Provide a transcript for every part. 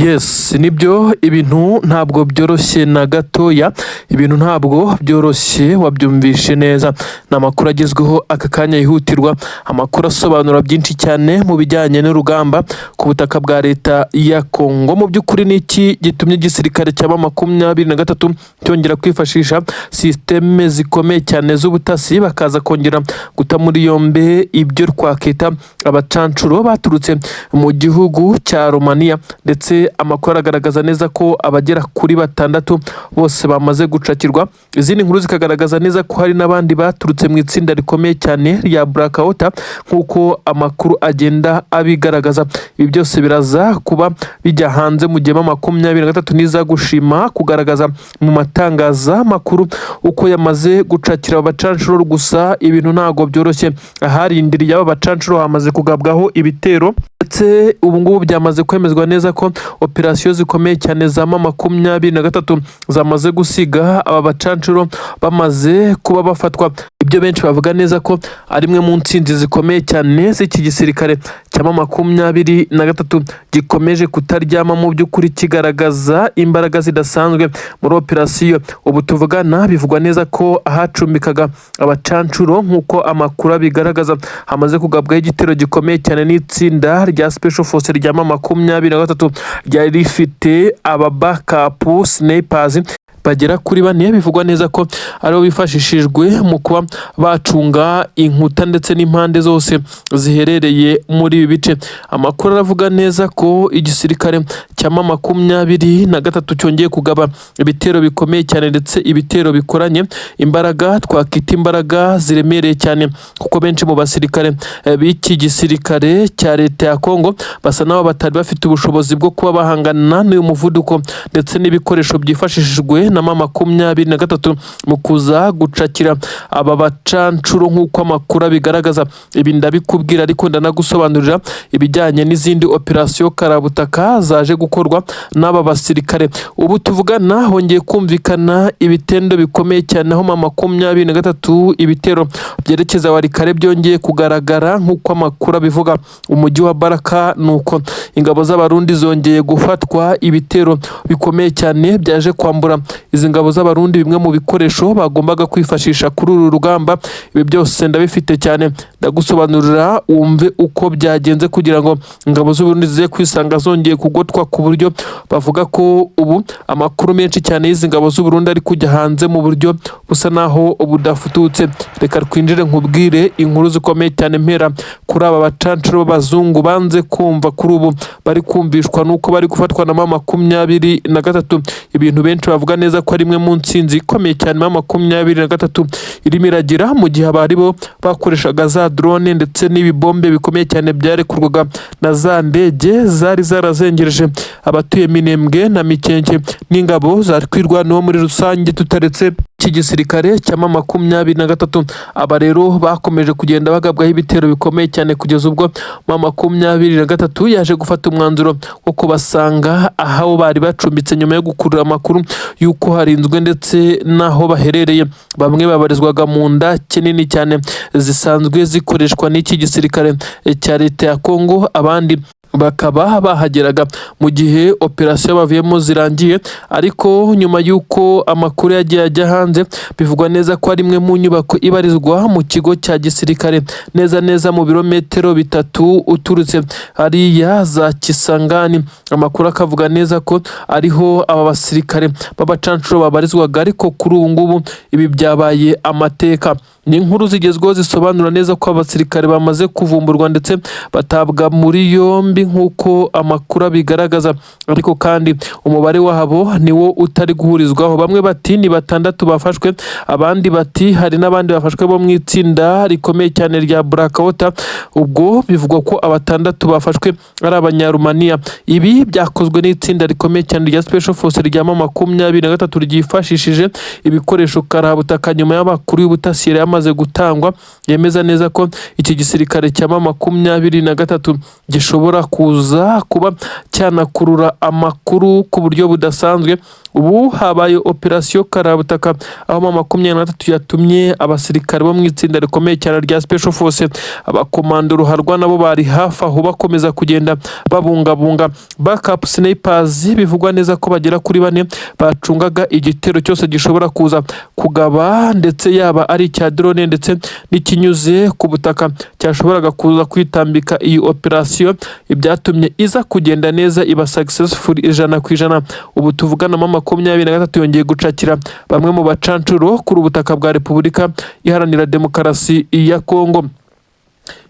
Yes, nibyo, ibintu ntabwo byoroshye na gatoya, ibintu ntabwo byoroshye, wabyumvishe neza. Ni amakuru agezweho aka kanya yihutirwa, amakuru asobanura byinshi cyane mu bijyanye n'urugamba ku butaka bwa Leta ya Kongo. Mu by'ukuri ni iki gitumye igisirikare cya M23 cyongera kwifashisha système zikomeye cyane z'ubutasi, bakaza kongera guta muri yombi ibyo twakita abacancuro baturutse mu gihugu cya Romania? Ndetse amakuru aragaragaza neza ko abagera kuri batandatu bose bamaze gucakirwa. Izindi nkuru zikagaragaza neza ko hari n'abandi baturutse mu itsinda rikomeye cyane rya Blackwater, nk'uko amakuru agenda abigaragaza. Ibi byose biraza kuba bijya hanze mu gihe M23 niza gushima kugaragaza mu matangazamakuru uko yamaze gucakira aba bacancuro. Gusa ibintu ntabwo byoroshye, aharindiriye aba bacancuro hamaze kugabwaho ibitero, ndetse ubu ngubu byamaze kwemezwa neza ko operasiyo zikomeye cyane za M23 zamaze gusiga aba bacancuro bamaze kuba bafatwa. Ibyo benshi bavuga neza ko ari imwe mu ntsinzi zikomeye cyane z'iki gisirikare cya M23 gikomeje kutaryama, mu by'ukuri kigaragaza imbaraga zidasanzwe muri operasiyo. Ubu tuvugana bivugwa neza ko ahacumbikaga abacancuro, nk'uko amakuru abigaragaza, hamaze kugabwaho igitero gikomeye cyane n'itsinda rya Special Force rya M23 ryari rifite aba backup snipers bagera kuri bane. Bivugwa neza ko aribo bifashishijwe mu kuba bacunga inkuta ndetse n'impande zose ziherereye muri ibi bice. Amakuru aravuga neza ko igisirikare cya M23 cyongeye kugaba ibitero bikomeye cyane, ndetse ibitero bikoranye imbaraga, twakita imbaraga ziremereye cyane, kuko benshi mu basirikare b'iki gisirikare cya Leta ya Kongo basa n'aho batari bafite ubushobozi bwo kuba bahangana n'uyu muvuduko ndetse n'ibikoresho byifashishijwe na M23 mu kuza gucakira aba bacancuro, nk'uko amakuru abigaragaza. Ibi ndabikubwira, ariko ndanagusobanurira ibijyanye n'izindi operasiyo karabutaka zaje gukorwa n'aba basirikare. Ubu tuvugana hongeye kumvikana ibitendo bikomeye cyane, aho M23 ibitero byerekeza Walikale byongeye kugaragara, nk'uko amakuru abivuga. Umujyi wa Baraka, nuko ingabo z'Abarundi zongeye gufatwa. Ibitero bikomeye cyane byaje kwambura izi ngabo z'Abarundi bimwe mu bikoresho bagombaga kwifashisha kuri uru rugamba. Ibi byose ndabifite cyane, ndagusobanurira wumve uko byagenze kugira ngo ingabo z'Uburundi zize kwisanga zongeye kugotwa, ku buryo bavuga ko ubu amakuru menshi cyane y'izi ngabo z'Uburundi ari kujya hanze mu buryo busa naho budafututse. Reka twinjire nkubwire inkuru zikomeye cyane, mpera kuri aba bacancuro b'abazungu banze kumva, kuri ubu bari kumvishwa nuko bari gufatwa na M23. Ibintu benshi bavuga neza ko ari imwe mu ntsinzi ikomeye cyane M23 irimo iragira, mu gihe abari bo bakoreshaga za drone ndetse n'ibibombe bikomeye cyane byarekurwaga na za ndege zari zarazengereje abatuye Minembwe na Mikenke n'ingabo za Twirwaneho muri rusange, tutaretse iki gisirikare cya M23. Aba rero bakomeje kugenda bagabwaho ibitero bikomeye cyane, kugeza ubwo M23 yaje gufata umwanzuro wo kubasanga aho bari bacumbitse, nyuma yo gukurura amakuru y'uko harinzwe ndetse n'aho baherereye. Bamwe babarizwaga mu nda kinini cyane zisanzwe zikoreshwa n'iki gisirikare cya Leta ya Kongo, abandi bakaba bahageraga mu gihe operasiyo bavuyemo zirangiye. Ariko nyuma y'uko amakuru yagiye ajya hanze, bivugwa neza ko ari imwe mu nyubako ibarizwa mu kigo cya gisirikare, neza neza mu birometero 3 uturutse hariya za Kisangani. Amakuru akavuga neza ko ariho aba basirikare b'abacancuro babarizwaga, ariko kuri ubu ngubu ibi byabaye amateka. Ni inkuru zigezweho zisobanura neza ko abasirikare bamaze kuvumburwa ndetse batabwa muri yombi, nk'uko amakuru abigaragaza. Ariko kandi umubare wabo niwo utari guhurizwaho. Bamwe bati ni batandatu bafashwe, abandi bati hari n'abandi bafashwe bo mu itsinda rikomeye cyane rya Blackwater. Ubwo bivugwa ko abatandatu bafashwe ari Abanyarumaniya. Ibi byakozwe n'itsinda rikomeye cyane rya Special Force rya M23 ryifashishije ibikoresho karabutaka, nyuma y'amakuru y'ubutasi yari yamaze. yamaze gutangwa yemeza neza ko iki gisirikare cya M23 gishobora kuza kuba cyanakurura amakuru ku buryo budasanzwe. Ubu habaye operasiyo karabutaka, aho M23 yatumye abasirikare bo mu itsinda rikomeye cyane rya Special Force, abakomando ruharwa, nabo bari hafi aho bakomeza kugenda babungabunga backup snipers. Bivugwa neza ko bagera kuri bane bacungaga igitero cyose gishobora kuza kugaba, ndetse yaba ari icya drone ndetse n'ikinyuze ku butaka cyashoboraga kuza kwitambika iyi operasiyo. Ibyatumye iza kugenda neza, iba successful 100%. Ubu tuvugana, M23 yongeye gucakira bamwe mu bacancuro kuri ubutaka bwa Repubulika Iharanira Demokarasi ya Kongo.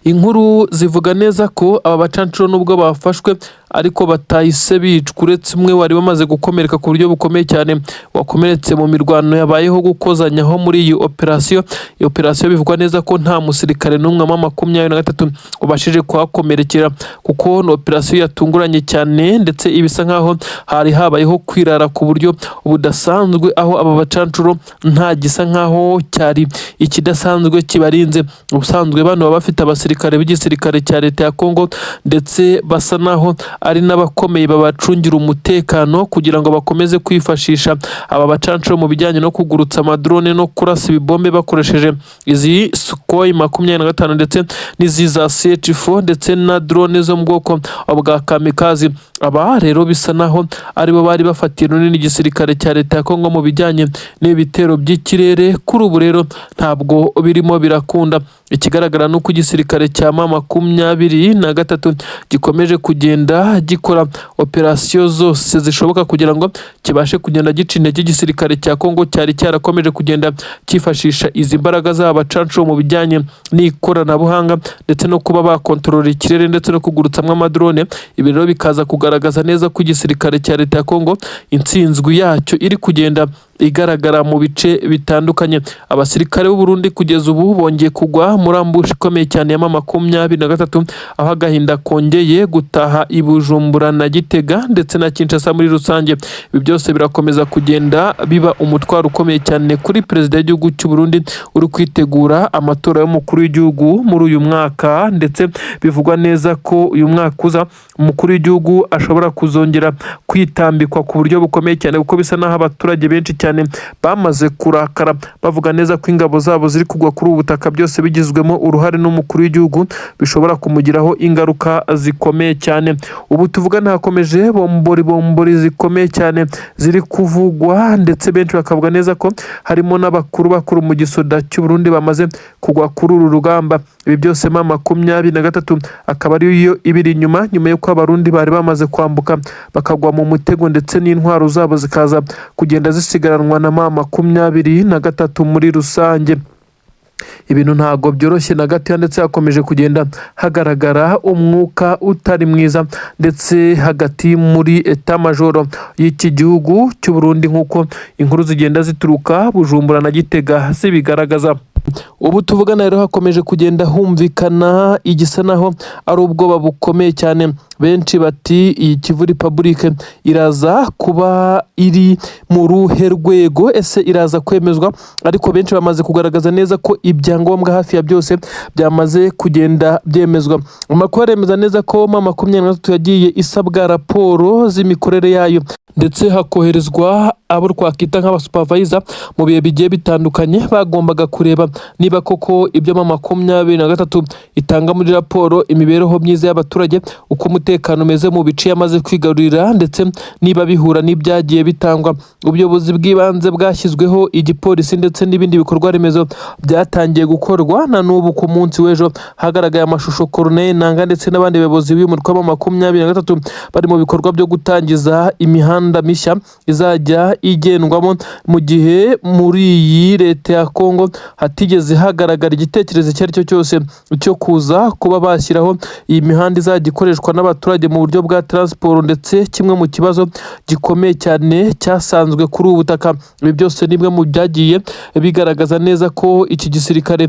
Inkuru zivuga neza ko aba bacancuro, nubwo bafashwe, ariko batahise bicwa, uretse umwe wari wamaze gukomereka ku buryo bukomeye cyane, wakomeretse mu mirwano yabayeho gukozanyaho muri iyi operasiyo. Iyi operasiyo bivugwa neza ko nta musirikare n'umwe wa 23 ubashije kuhakomerekera, kuko ni operasiyo yatunguranye cyane, ndetse ibisa nkaho hari habayeho kwirara ku buryo budasanzwe, aho aba bacancuro nta gisa nkaho cyari ikidasanzwe kibarinze. Ubusanzwe bano baba bafite abasirikare b'igisirikare cya leta ya Kongo, ndetse basa naho ari n'abakomeye babacungira umutekano, kugira ngo bakomeze kwifashisha aba bacancuro mu bijyanye no kugurutsa amadrone no kurasa ibibombe bakoresheje izi Sukhoi 25 ndetse n'izi za CH4 ndetse na drone zo mu bwoko bwa kamikazi. Aba rero bisa naho aribo bari bafatiye runini igisirikare cya leta ya Kongo mu bijyanye n'ibitero by'ikirere. Kuri ubu rero ntabwo birimo birakunda. Ikigaragara ni uko igisirikare cya M23 gikomeje kugenda gikora operasiyo zose zishoboka kugira ngo kibashe kugenda gica intege igisirikare cya Kongo cyari cyarakomeje kugenda cyifashisha izi mbaraga z'aba bacancuro mu bijyanye n'ikoranabuhanga, ndetse no kuba bakontorora ikirere, ndetse no kugurutsamwo amadrone. Ibi rero bikaza kugaragaza neza ko igisirikare cya leta ya Kongo intsinzwi yacyo iri kugenda igaragara mu bice bitandukanye. Abasirikare b'u Burundi kugeza ubu bongeye kugwa muri ambush ikomeye cyane ya M23, aho agahinda kongeye gutaha i Bujumbura na Gitega ndetse na Kinshasa muri rusange. Ibi byose birakomeza kugenda biba umutwaro ukomeye cyane kuri perezida w'igihugu cy'u Burundi uri kwitegura amatora y'umukuru w'igihugu muri uyu mwaka, ndetse bivugwa neza ko uyu mwaka uza umukuru w'igihugu ashobora kuzongera kwitambikwa ku buryo bukomeye cyane, kuko bisa n'aho abaturage benshi cyane bamaze kurakara, bavuga neza ko ingabo zabo ziri kugwa kuri ubu butaka, byose bigizwemo uruhare n'umukuru w'igihugu, bishobora kumugiraho ingaruka zikomeye cyane. Ubu tuvugana hakomeje bombori bombori zikomeye cyane ziri kuvugwa, ndetse benshi bakavuga neza ko harimo n'abakuru bakuru mu gisoda cy'u Burundi bamaze kugwa kuri uru rugamba. Ibi byose M23 akaba ariyo ibiri inyuma, nyuma y'uko Abarundi bari bamaze kwambuka bakagwa mu mutego, ndetse n'intwaro zabo zikaza kugenda zisigaranwa na M23 muri rusange. Ibintu ntabwo byoroshye na gato, ndetse hakomeje kugenda hagaragara umwuka utari mwiza, ndetse hagati muri état-major y'iki gihugu cy'u Burundi, nk'uko inkuru zigenda zituruka Bujumbura na Gitega zibigaragaza. Ubu tuvugana rero hakomeje kugenda humvikana igisa naho ari ubwoba bukomeye cyane. Benshi bati: "Iyi Kivu Republic iraza kuba iri mu ruhe rwego? Ese iraza kwemezwa?" Ariko benshi bamaze kugaragaza neza ko ibyangombwa hafi ya byose byamaze kugenda byemezwa. Amakuru aremeza neza ko M23 yagiye isabwa raporo z'imikorere yayo, ndetse hakoherezwa abo twakwita nk'abasupervisor mu bihe bigiye bitandukanye, bagombaga kureba niba koko ibyo M23 itanga muri raporo, imibereho myiza y'abaturage, uko umutekano umeze mu bice yamaze kwigarurira, ndetse niba bihura n'ibyagiye bitangwa. Ubuyobozi bw'ibanze bwashyizweho, igipolisi ndetse n'ibindi bikorwa remezo byatangiye gukorwa. Na n'ubu ku munsi w'ejo hagaragaye amashusho Corneille Nanga ndetse n'abandi bayobozi b'uyu mutwe wa 23 bari mu bikorwa byo gutangiza imihanda mishya izajya igendwamo, mu gihe muri iyi leta ya Kongo hatigeze hagaragara igitekerezo icyo ari cyo cyose cyo kuza kuba bashyiraho iyi mihanda izajya ikoreshwa n'abaturage mu buryo bwa transport, ndetse kimwe mu kibazo gikomeye cyane cyasanzwe kuri ubu butaka. Ibi byose ni bimwe mu byagiye bigaragaza neza ko iki gisirikare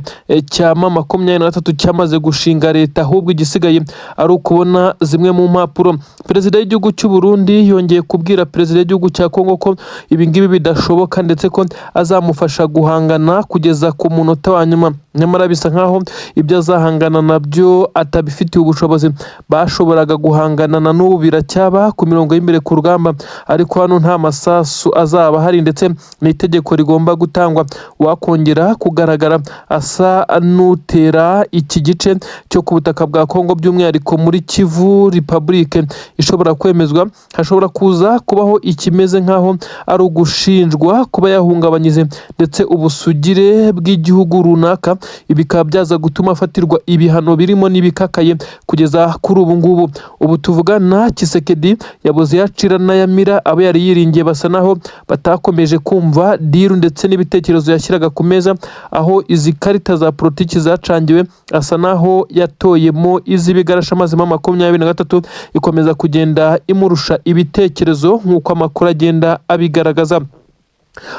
cya M23 cyamaze gushinga leta, ahubwo igisigaye ari ukubona zimwe mu mpapuro. Perezida w'igihugu cy'u Burundi yongeye kubwira perezida w'igihugu cya Kongo ko ibi ngibi bidashoboka, ndetse ko azamufasha guhangana kugeza ku munota. munota wa nyuma. Nyamara bisa nkaho ibyo azahangana nabyo atabifitiye ubushobozi. Bashoboraga guhangana na n'ubu biracyaba ku mirongo y'imbere ku rugamba, ariko hano nta masasu azaba ahari, ndetse n'itegeko rigomba gutangwa: wakongera kugaragara asa n'utera iki gice cyo ku butaka bwa Kongo, by'umwihariko muri Kivu Republique ishobora kwemezwa, hashobora kuza kubaho ikimeze nk'aho ari ugushinjwa kuba yahungabanyije ndetse ubusugire bw'igihugu runaka. Ibi bikaba byaza gutuma afatirwa ibihano birimo n'ibikakaye kugeza kuri ubu ngubu. Ubu tuvugana, Tshisekedi yabuze yacira n'ayamira. Abo yari yiringiye basa naho batakomeje kumva deal ndetse n'ibitekerezo yashyiraga ku meza. Aho izi karita za politiki zacangiwe, asa naho yatoyemo iz'ibigarasha, maze M23 ikomeza kugenda imurusha ibitekerezo, nk'uko amakuru agenda abigaragaza.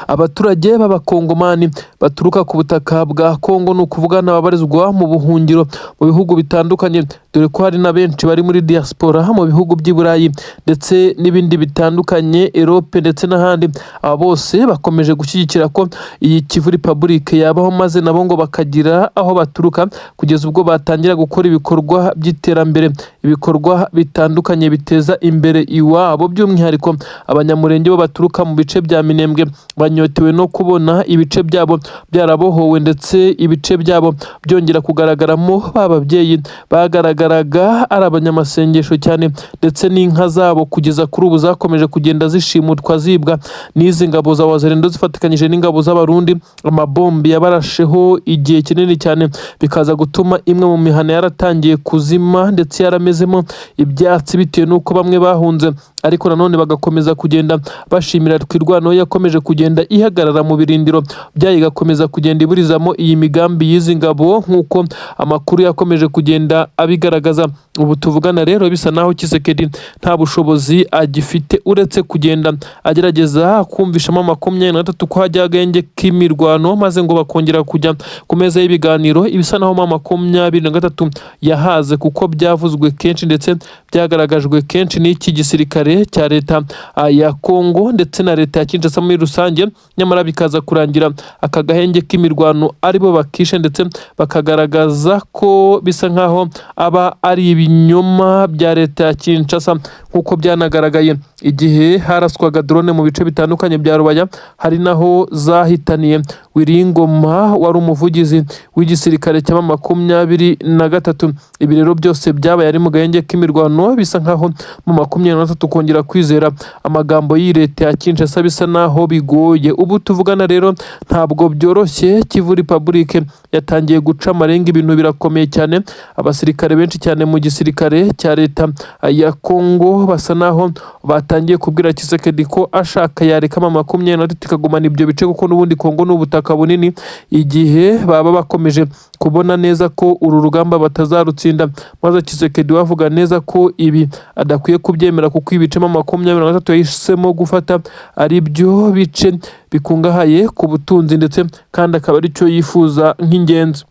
Abaturage b'Abakongomani baturuka ku butaka bwa Kongo, ni ukuvuga n'ababarizwa mu buhungiro mu bihugu bitandukanye, dore ko hari na benshi bari muri diaspora mu bihugu by'i Burayi ndetse n'ibindi bitandukanye, Europe ndetse n'ahandi, aba bose bakomeje gushyigikira ko iyi Kivu Republic yabaho, maze nabo ngo bakagira aho baturuka kugeza ubwo batangira gukora ibikorwa by'iterambere, ibikorwa bitandukanye biteza imbere iwabo. By'umwihariko Abanyamurenge bo baturuka mu bice bya Minembwe banyotewe no kubona ibice byabo byarabohowe, ndetse ibice byabo byongera kugaragaramo ba babyeyi bagaragaraga ari abanyamasengesho cyane, ndetse n'inka zabo kugeza kuri ubu zakomeje kugenda zishimutwa, zibwa n'izi ngabo za Wazalendo zifatikanyije n'ingabo z'Abarundi. Amabombi yabarasheho igihe kinini cyane, bikaza gutuma imwe mu mihana yaratangiye kuzima ndetse yaramezemo ibyatsi, bitewe n'uko bamwe bahunze, ariko nanone bagakomeza kugenda bashimira Twirwaneho yakomeje kugenda ihagarara mu birindiro byayo, igakomeza kugenda iburizamo iyi migambi y'izi ngabo, nk'uko amakuru yakomeje kugenda abigaragaza. Ubu tuvugana rero, bisa naho Tshisekedi nta bushobozi agifite uretse kugenda agerageza kumvishamo M23 ko hajya agahenge k'imirwano, maze ngo bakongera kujya ku meza y'ibiganiro. Ibisa naho M23 yahaze, kuko byavuzwe kenshi ndetse byagaragajwe kenshi n'iki gisirikare cya leta ya Kongo ndetse na leta ya Kinshasa muri rusange, nyamara bikaza kurangira aka gahenge k'imirwano aribo bakishe, ndetse bakagaragaza ko bisa nkaho aba ari ibinyoma bya leta ya Kinshasa, nk'uko byanagaragaye igihe haraswaga drone mu bice bitandukanye bya Rubaya, hari naho zahitaniye Wiringoma wari umuvugizi w'igisirikare cya M23. Ibi rero byose byabaye ari mu gahenge k'imirwano. Bisa nkaho M23 kongera kwizera amagambo y'iyi leta ya Kinshasa bisa naho bigoye. Ubu tuvugana rero ntabwo byoroshye. Kivu Republic yatangiye guca amarenga, ibintu birakomeye cyane. Abasirikare benshi cyane mu gisirikare cya leta ya Kongo basa naho batangiye kubwira Tshisekedi ko ashaka yareka M23 ikagumana ibyo bice, kuko n'ubundi Kongo ni ubutaka bunini, igihe baba bakomeje kubona neza ko uru rugamba batazarutsinda. Maze Tshisekedi bavuga neza ko ibi adakwiye kubyemera, kuko ibice M23 yahisemo gufata ari byo bice bikungahaye ku butunzi, ndetse kandi akaba aricyo yifuza nk'ingenzi.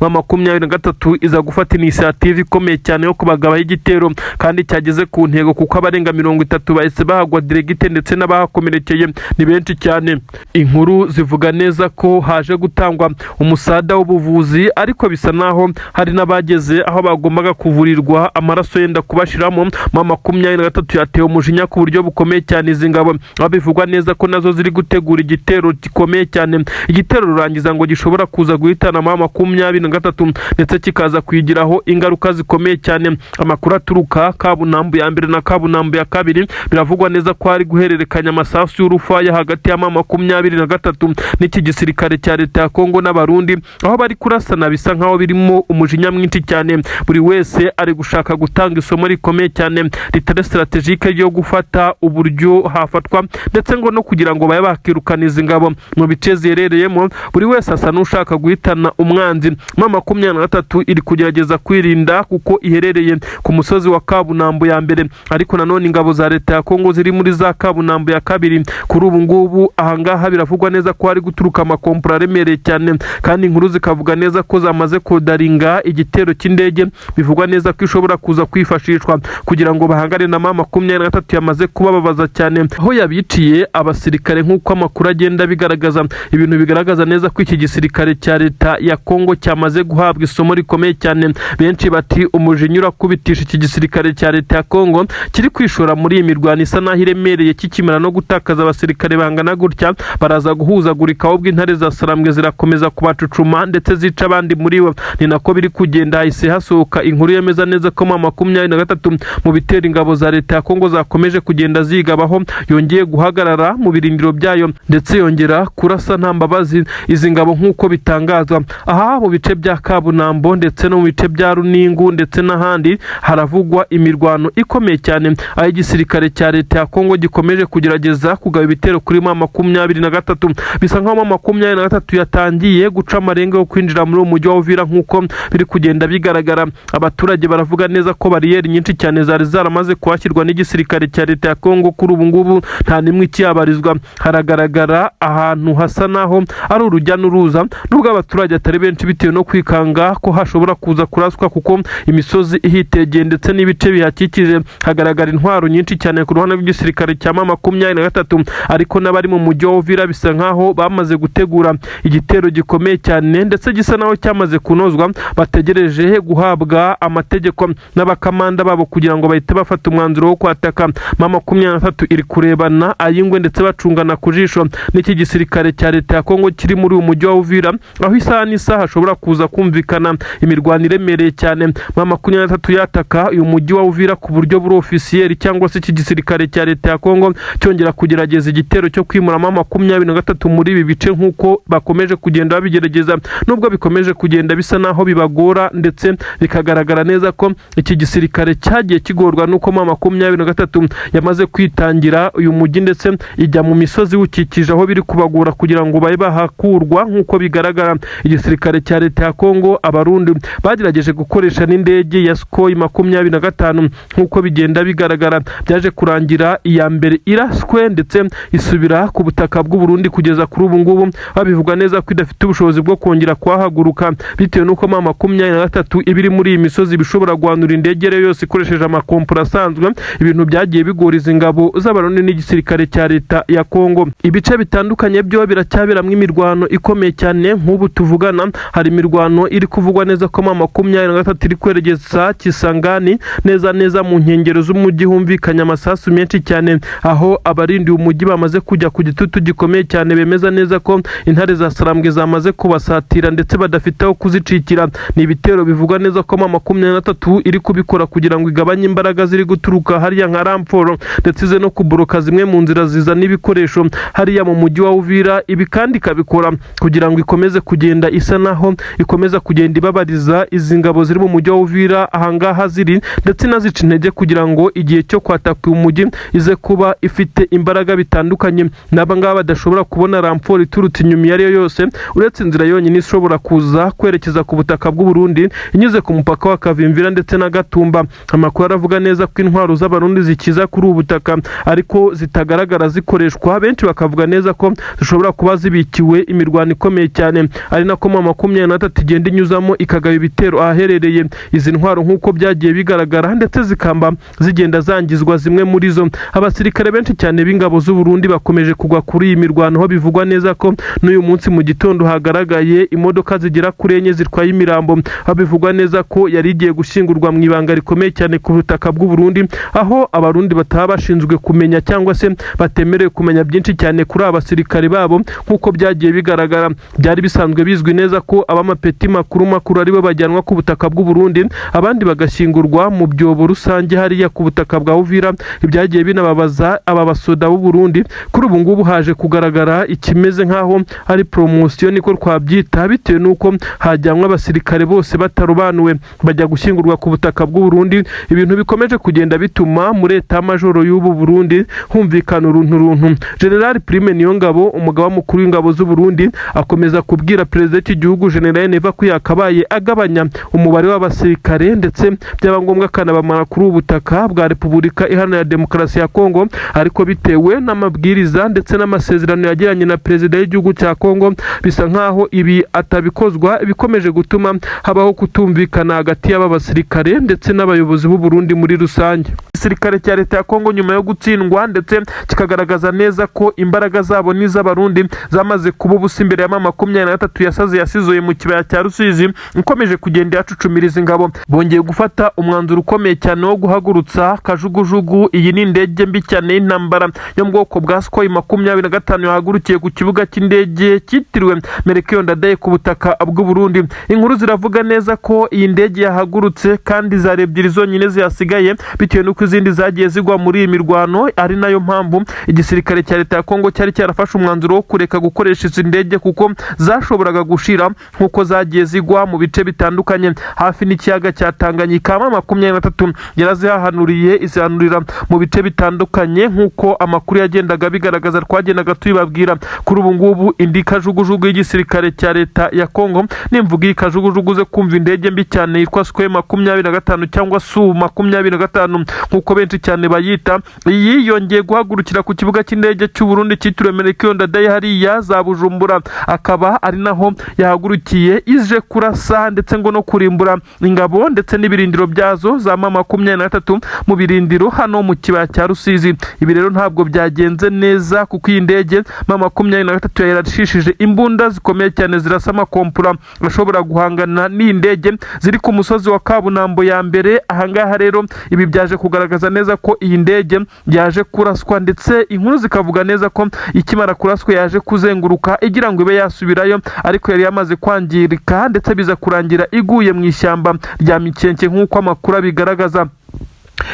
M23 iza gufata initiative ikomeye cyane yo kubagabaho igitero, kandi cyageze ku ntego, kuko abarenga 30 bahise bahagwa direct, ndetse n'abahakomerekeye ni benshi cyane. Inkuru zivuga neza ko haje gutangwa umusada w'ubuvuzi, ariko bisa naho hari n'abageze aho bagombaga kuvurirwa amaraso yenda kubashiramo. M23 yatewe umujinya ku buryo bukomeye cyane izi ngabo, aho bivugwa neza ko nazo ziri gutegura igitero gikomeye cyane, igitero rurangiza ngo gishobora kuza guhitana M23, ndetse kikaza kuyigiraho ingaruka zikomeye cyane. Amakuru aturuka Kabunambu ya mbere na Kabunambu ya kabiri, biravugwa neza ko hari guhererekanya amasasu y'urufaya hagati ya M23 n'iki gisirikare cya leta ya Kongo n'Abarundi, aho bari kurasana bisa nkaho birimo umujinya mwinshi cyane. Buri wese ari gushaka gutanga isomo rikomeye cyane ritari stratégique ryo gufata uburyo hafatwa, ndetse ngo no kugira ngo babe bakirukana izi ngabo mu bice ziherereyemo. Buri wese asa n'ushaka guhitana umwanzi. M23 iri kugerageza kwirinda kuko iherereye ku musozi wa Kabunambo ya mbere, ariko nanone ingabo za leta ya Kongo ziri muri za Kabunambo ya kabiri. Kuri ubu ngubu ahangaha biravugwa neza ko hari guturuka amakompura aremereye cyane, kandi inkuru zikavuga neza ko zamaze kodaringa igitero cy'indege, bivugwa neza ko ishobora kuza kwifashishwa kugira ngo bahangane na M23 yamaze kubababaza cyane, aho yabiciye abasirikare nk'uko amakuru amakuru agenda bigaragaza. Ibintu bigaragaza neza ko iki gisirikare cya leta ya Kongo cyamaze guhabwa isomo rikomeye cyane. Benshi bati umujinya urakubitisha iki gisirikare cya leta ya Kongo kiri kwishora muri iyi mirwano isa naho iremereye, kikimara no gutakaza abasirikare bangana gutya, baraza guhuzagurika, ahubwo intare za Sarambwe zirakomeza kubacucuma ndetse zica abandi muri bo. Ni nako biri kugenda. Hahise hasohoka inkuru yemeza neza ko M23 mu bitera ingabo za leta ya Kongo zakomeje kugenda zigabaho, yongeye guhagarara mu birindiro byayo ndetse yongera kurasa nta mbabazi izi ngabo, nk'uko bitangazwa. Aha mu bice bya Kabunambo ndetse no mu bice bya Runingu ndetse n'ahandi haravugwa imirwano ikomeye cyane, aho igisirikare cya leta ya Kongo gikomeje kugerageza kugaba ibitero kuri M23. Bisa nkaho M23 yatangiye guca amarenga yo kwinjira muri uwo mujyi wa Uvira, nk'uko biri kugenda bigaragara. Abaturage baravuga neza ko bariyeri nyinshi cyane zari zaramaze kuhashyirwa n'igisirikare cya leta ya Kongo kuri ubu ngubu nta n'imwe ikiyabarizwa. Haragaragara ahantu hasa naho ari urujya n'uruza, nubwo abaturage atari benshi, bitewe no kwikanga ko hashobora kuza kuraswa, kuko imisozi ihitegeye ndetse n'ibice bihakikije hagaragara intwaro nyinshi cyane ku ruhande rw'igisirikare cya M23. Ariko n'abari mu mujyi wa Uvira bisa nkaho bamaze gutegura igitero gikomeye cyane ndetse gisa naho cyamaze kunozwa, bategereje guhabwa amategeko n'abakamanda babo kugira ngo bahite bafata umwanzuro wo kwataka. M23 iri kurebana ay'ingwe ndetse bacungana ku jisho n'iki gisirikare cya leta ya Kongo kiri muri uyu mujyi wa Uvira, aho isaha n'isaha hashobora kuza kumvikana imirwano iremereye cyane. M23 yataka uyu mujyi wa Uvira ku buryo buri officiel, cyangwa se iki gisirikare cya leta ya Kongo cyongera kugerageza igitero cyo kwimura M23 muri ibi bice, nk'uko bakomeje kugenda babigerageza, nubwo bikomeje kugenda bisa naho bibagora ndetse bikagaragara neza ko iki gisirikare cyagiye kigorwa n'uko M23 yamaze kwitangira uyu mujyi ndetse ijya mu misozi iwukikije, aho biri kubagora kugira ngo babe bahakurwa. Nk'uko bigaragara, igisirikare cya leta ya Kongo, Abarundi bagerageje gukoresha n'indege ya Sukhoi 25. Nk'uko bigenda bigaragara, byaje kurangira iya mbere iraswe ndetse isubira ku butaka bw'u Burundi. Kugeza kuri ubu ngubu babivuga neza ko idafite ubushobozi bwo kongera kuhahaguruka, bitewe n'uko M23 iba iri muri iyi misozi bishobora guhanura indege rero yose ikoresheje amakompura asanzwe. Ibintu byagiye bigora izi ngabo z'Abarundi n'igisirikare cya leta ya Kongo. Ibice bitandukanye byo biracyaberamo imirwano ikomeye cyane. Nk'ubu tuvugana hari imirwano iri kuvugwa neza ko M23 iri kwerekeza Kisangani, neza neza mu nkengero z'umujyi humvikanye amasasu menshi cyane, aho abarindiye umujyi bamaze kujya ku gitutu gikomeye cyane, bemeza neza ko intare za Sarambwe zamaze kubasatira ndetse badafite aho kuzicikira. Ni ibitero bivugwa neza ko M23 iri kubikora kugira ngo igabanye imbaraga ziri guturuka hariya nka renfort, ndetse ize no kuboroka zimwe mu nzira zizana ibikoresho hariya mu mujyi wa Uvira. Ibi kandi ikabikora kugira ngo ikomeze kugenda isa naho ikomeza kugenda ibabariza izi ngabo ziri mu mujyi wa Uvira ahangaha ziri, ndetse inazica intege kugira ngo igihe cyo kwataka uyu mujyi ize kuba ifite imbaraga bitandukanye n'aba ngaba badashobora kubona renfort iturutse inyuma iyo ari yo yose, uretse inzira yonyine ishobora kuza kwerekeza ku butaka bw'u Burundi inyuze ku mupaka wa Kavimvira ndetse na Gatumba. Amakuru aravuga neza ko intwaro z'Abarundi zikiza kuri ubu butaka ariko zitagaragara zikoreshwa. Benshi bakavuga neza ko zishobora kuba zibikiwe imirwano ikomeye cyane, ari nako M23 igenda inyuzamo ikagaba ibitero ahaherereye izi ntwaro, nk'uko byagiye bigaragara, ndetse zikamba zigenda zangizwa zimwe muri zo. Abasirikare benshi cyane b'ingabo z'u Burundi bakomeje kugwa kuri iyi mirwano, aho bivugwa neza ko n'uyu munsi mu gitondo hagaragaye imodoka zigera kuri enye zitwaye imirambo, aho bivugwa neza ko yari igiye gushyingurwa mu ibanga rikomeye cyane ku butaka bw'u Burundi, aho Abarundi bataba bashinzwe kumenya cyangwa se batemerewe kumenya byinshi cyane kuri aba basirikare babo. Nk'uko byagiye bigaragara, byari bisanzwe bizwi neza ko ab'amapeti makuru makuru aribo bajyanwa ku butaka bw'u Burundi, abandi bagashyingurwa mu byobo rusange hariya ku butaka bwa Uvira. Ibyagiye binababaza aba basoda b'u Burundi. Kuri ubu ngubu haje kugaragara ikimeze nk'aho ari promotion, niko twabyita, bitewe n'uko hajyanwa abasirikare bose batarobanuwe bajya gushyingurwa ku butaka bw'u Burundi, ibintu bikomeje kugenda bituma muri état-major y'ubu Burundi humvikana uruntu runtu. General Prime Niyongabo, umugaba mukuru w'ingabo z'u Burundi, akomeza kubwira perezida w'iki gihugu General Neva ko yakabaye agabanya umubare w'abasirikare, ndetse byaba ngombwa akanabamara kuri ubu butaka bwa Repubulika Iharanira Demokarasi ya Kongo. Ariko bitewe n'amabwiriza ndetse n'amasezerano yagiranye na perezida w'igihugu cya Kongo, bisa nkaho ibi atabikozwa, bikomeje gutuma habaho kutumvikana hagati y'aba basirikare ndetse n'abayobozi b'u Burundi muri rusange. Igisirikare cya leta ya Kongo, nyuma yo gutsindwa ndetse kikagaragaza neza ko imbaraga zabo n'iz'Abarundi zamaze kuba ubusa imbere ya M23 yasaze yasizoye mu kibaya cya Rusizi, ikomeje kugenda yacucumiriza ingabo, bongeye gufata umwanzuro ukomeye cyane wo guhagurutsa kajugujugu. Iyi ni indege mbi cyane y'intambara yo mu bwoko bwa Sukhoi 25 yahagurukiye ku kibuga cy'indege cyitiriwe Melchior Ndadaye ku butaka bw'u Burundi. Inkuru ziravuga neza ko iyi ndege yahagurutse kandi zari ebyiri zonyine zihasigaye, bitewe n'uko izindi zagiye zigwa muri iyi mirwano, ari nayo mpamvu igisirikare cya leta ya Kongo cyari cyarafashe umwanzuro wo kureka gukoresha izi ndege, kuko zashoboraga gushira nk'uko zagiye zigwa mu bice bitandukanye hafi n'ikiyaga cya Tanganyika. M23 yarazihahanuriye, izihanurira mu bice bitandukanye nk'uko amakuru yagendaga bigaragaza, twagendaga tubibabwira. Kuri ubu ngubu indi kajugujugu y'igisirikare cya leta ya Kongo, nimvuga iyi kajugujugu uze kumva indege mbi cyane yitwa Sukhoi 25 cyangwa Su 25 nk'uko benshi cyane bayita, iyi yongeye guhagurukira ku kibuga cy'indege cy'u Burundi cyitiriwe Melchior Ndadaye hariya za Bujumbura, akaba ari naho yahagurukiye ije kurasa ndetse ngo no kurimbura ingabo ndetse n'ibirindiro byazo za M23 mu birindiro hano mu kibaya cya Rusizi. Ibi rero ntabwo byagenze neza, kuko iyi ndege M23 yarashishije imbunda zikomeye cyane zirasa amakompura ashobora guhangana n'iyi ndege ziri ku musozi wa Kabunambo ya mbere. Ahangaha rero ibi byaje kugaragaza neza ko iyi ndege yaje kuraswa, ndetse inkuru zikavuga neza ko ikimara kuraswa yaje kuzenguruka igira ngo ibe yasubirayo, ariko yari yamaze kwangirika, ndetse biza kurangira iguye mu ishyamba rya Mikenke nk'uko amakuru abigaragaza.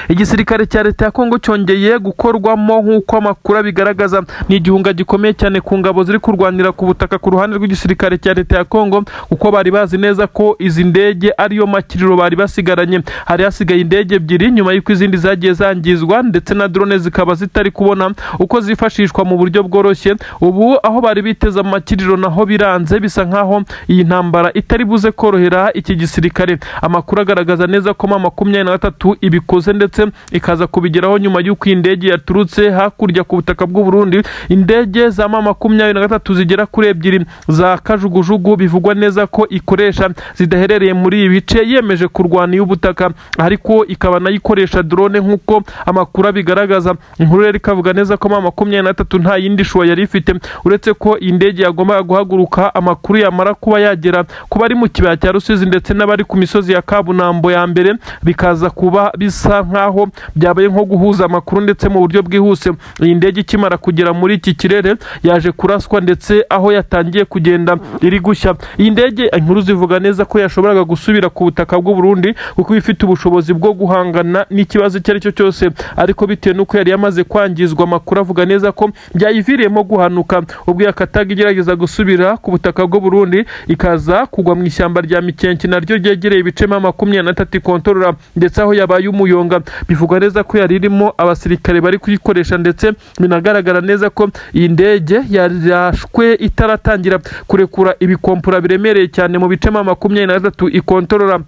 Igisirikare cya leta ya Kongo cyongeye gukorwamo nk'uko amakuru abigaragaza. Ni igihunga gikomeye cyane ku ngabo ziri kurwanira ku butaka ku ruhande rw'igisirikare cya leta ya Kongo, kuko bari bazi neza ko izi ndege ariyo makiriro bari basigaranye. Hari hasigaye indege ebyiri nyuma y'uko izindi zagiye zangizwa, ndetse na drone zikaba zitari kubona uko zifashishwa mu buryo bworoshye. Ubu aho bari biteze amakiriro naho biranze, bisa nkaho iyi ntambara itari buze korohera iki gisirikare. Amakuru agaragaza neza ko M23 ibikoze ndetse ikaza kubigeraho nyuma y'uko iyi ndege yaturutse hakurya ku butaka bw'u Burundi. Indege za M23 zigera kuri ebyiri za kajugujugu bivugwa neza ko ikoresha zidaherereye muri ibi bice, yemeje kurwana iy'ubutaka, ariko ikaba nayo ikoresha drone nk'uko amakuru abigaragaza. Inkuru rero ikavuga neza ko M23 nta yindi choix yari ifite uretse ko iyi ndege yagombaga guhaguruka, amakuru yamara kuba yagera ku bari mu kibaya cya Rusizi ndetse n'abari ku misozi ya Kabunambo ya mbere, bikaza kuba bisa nkaho byabaye nko guhuza amakuru ndetse mu buryo bwihuse. Iyi ndege ikimara kugera muri iki kirere yaje kuraswa, ndetse aho yatangiye kugenda iri gushya. Iyi ndege, inkuru zivuga neza ko yashoboraga gusubira ku butaka bw'u Burundi, kuko ifite ubushobozi bwo guhangana n'ikibazo icyo ari cyo cyose, ariko bitewe n'uko yari yamaze kwangizwa, amakuru avuga neza ko byayiviriyemo guhanuka ubwo yakataga igerageza gusubira ku butaka bw'u Burundi, ikaza kugwa mu ishyamba rya Mikenke naryo ryegereye ibice M23 ikontorora, ndetse aho yabaye umuyonga. Bivugwa neza ko yari irimo abasirikare bari kuyikoresha, ndetse binagaragara neza ko iyi ndege yarashwe itaratangira kurekura ibikompura biremereye cyane mu bice M23 ikontorora.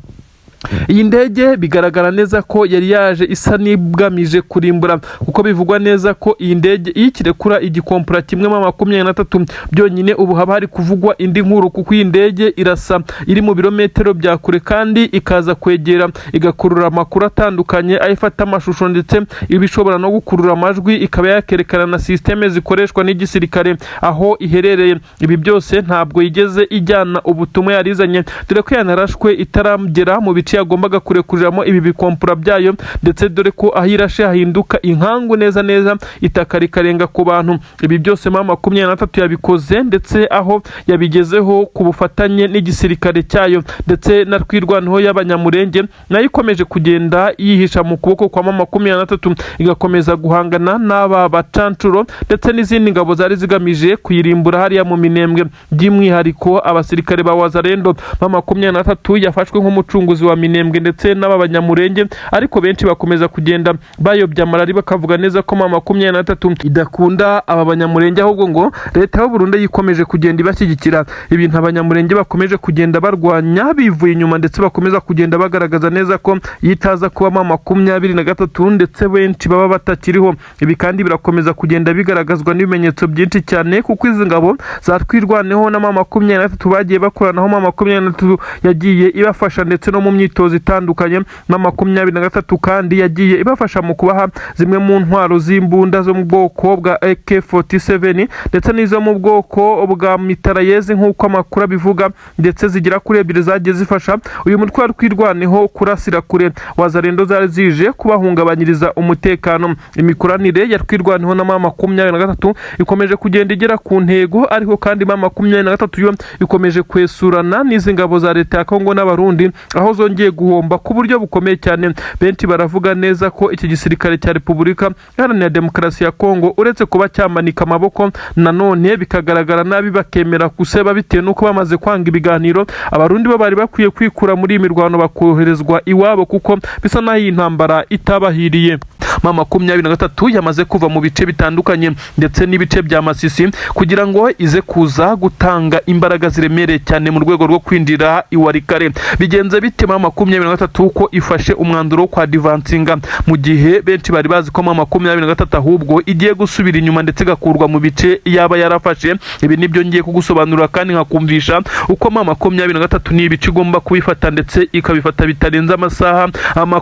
Iyi ndege bigaragara neza ko yari yaje isa n'igamije kurimbura, kuko bivugwa neza ko iyi ndege iyo ikirekura igikompura kimwe M23 byonyine, ubu haba hari kuvugwa indi nkuru, kuko iyi ndege irasa iri mu birometero bya kure kandi ikaza kwegera igakurura amakuru atandukanye, aho ifata amashusho ndetse iba ishobora no gukurura amajwi, ikaba yakerekana na sisiteme zikoreshwa n'igisirikare aho iherereye. Ibi byose ntabwo yigeze ijyana ubutumwa yarizanye, dore ko yanarashwe itaragera mu bice yagombaga kurekuriramo ibi bikompura byayo, ndetse dore ko aho irashe hahinduka inkangu neza neza, itaka rikarenga ku bantu. Ibi byose M23 yabikoze, ndetse aho yabigezeho ku bufatanye n'igisirikare cyayo ndetse na Twirwaneho y'Abanyamurenge, nayo ikomeje kugenda yihisha mu kuboko kwa M23, igakomeza guhangana n'aba bacancuro ndetse n'izindi ngabo zari zigamije kuyirimbura hariya mu Minembwe, by'umwihariko abasirikare ba Wazalendo. M23 yafashwe nk'umucunguzi wa Minembwe ndetse n'aba Banyamurenge, ariko benshi bakomeza kugenda bayobya amarari, bakavuga neza ko M23 idakunda aba Banyamurenge, ahubwo ngo leta y'u Burundi yikomeje kugenda ibashyigikira, ibintu Abanyamurenge bakomeje kugenda barwanya bivuye inyuma, ndetse bakomeza kugenda bagaragaza neza ko yitaza kuba M23 ndetse benshi baba batakiriho. Ibi kandi birakomeza kugenda bigaragazwa n'ibimenyetso byinshi cyane, kuko izi ngabo za Twirwaneho na M23 bagiye bakoranaho, M23 yagiye ibafasha ndetse no mu myitozo. myitozo itandukanye. M23 kandi yagiye ibafasha mu kubaha zimwe mu ntwaro z'imbunda zo mu bwoko bwa AK47 ndetse n'izo mu bwoko bwa mitrailleuse, nk'uko amakuru abivuga, ndetse zigera kuri ebyiri zagiye zifasha uyu mutwe wa Twirwaneho kurasira kure Wazalendo zari zije kubahungabanyiriza umutekano. Imikoranire ya Twirwaneho na M23 ikomeje kugenda igera ku ntego, ariko kandi M23 yo ikomeje kwesurana n'izi ngabo za leta ya Kongo n'Abarundi, aho zongeye guhomba ku buryo bukomeye cyane. Benshi baravuga neza ko iki gisirikare cya Repubulika Iharanira Demokarasi ya Kongo, uretse kuba cyamanika amaboko nanone bikagaragara nabi, bakemera guseba bitewe n'uko bamaze kwanga ibiganiro, Abarundi bo bari bakwiye kwikura muri iyi mirwano bakoherezwa iwabo, kuko bisa n'aho iyi ntambara itabahiriye. M23 yamaze kuva mu bice bitandukanye ndetse n'ibice bya Masisi kugira ngo ize kuza gutanga imbaraga ziremereye cyane mu rwego rwo kwinjira i Walikale. Bigenze bite M23 ko ifashe umwanzuro wo kwadvancinga, mu gihe benshi bari bazi ko M23 ahubwo igiye gusubira inyuma ndetse igakurwa mu bice yaba yarafashe? Ibi nibyo ngiye kugusobanurira kandi nkakumvisha uko M23 ni ibice igomba kubifata, ndetse ikabifata bitarenze amasaha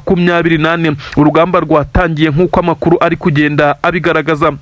24. Urugamba rwatangiye nk'uko amakuru ari kugenda abigaragaza.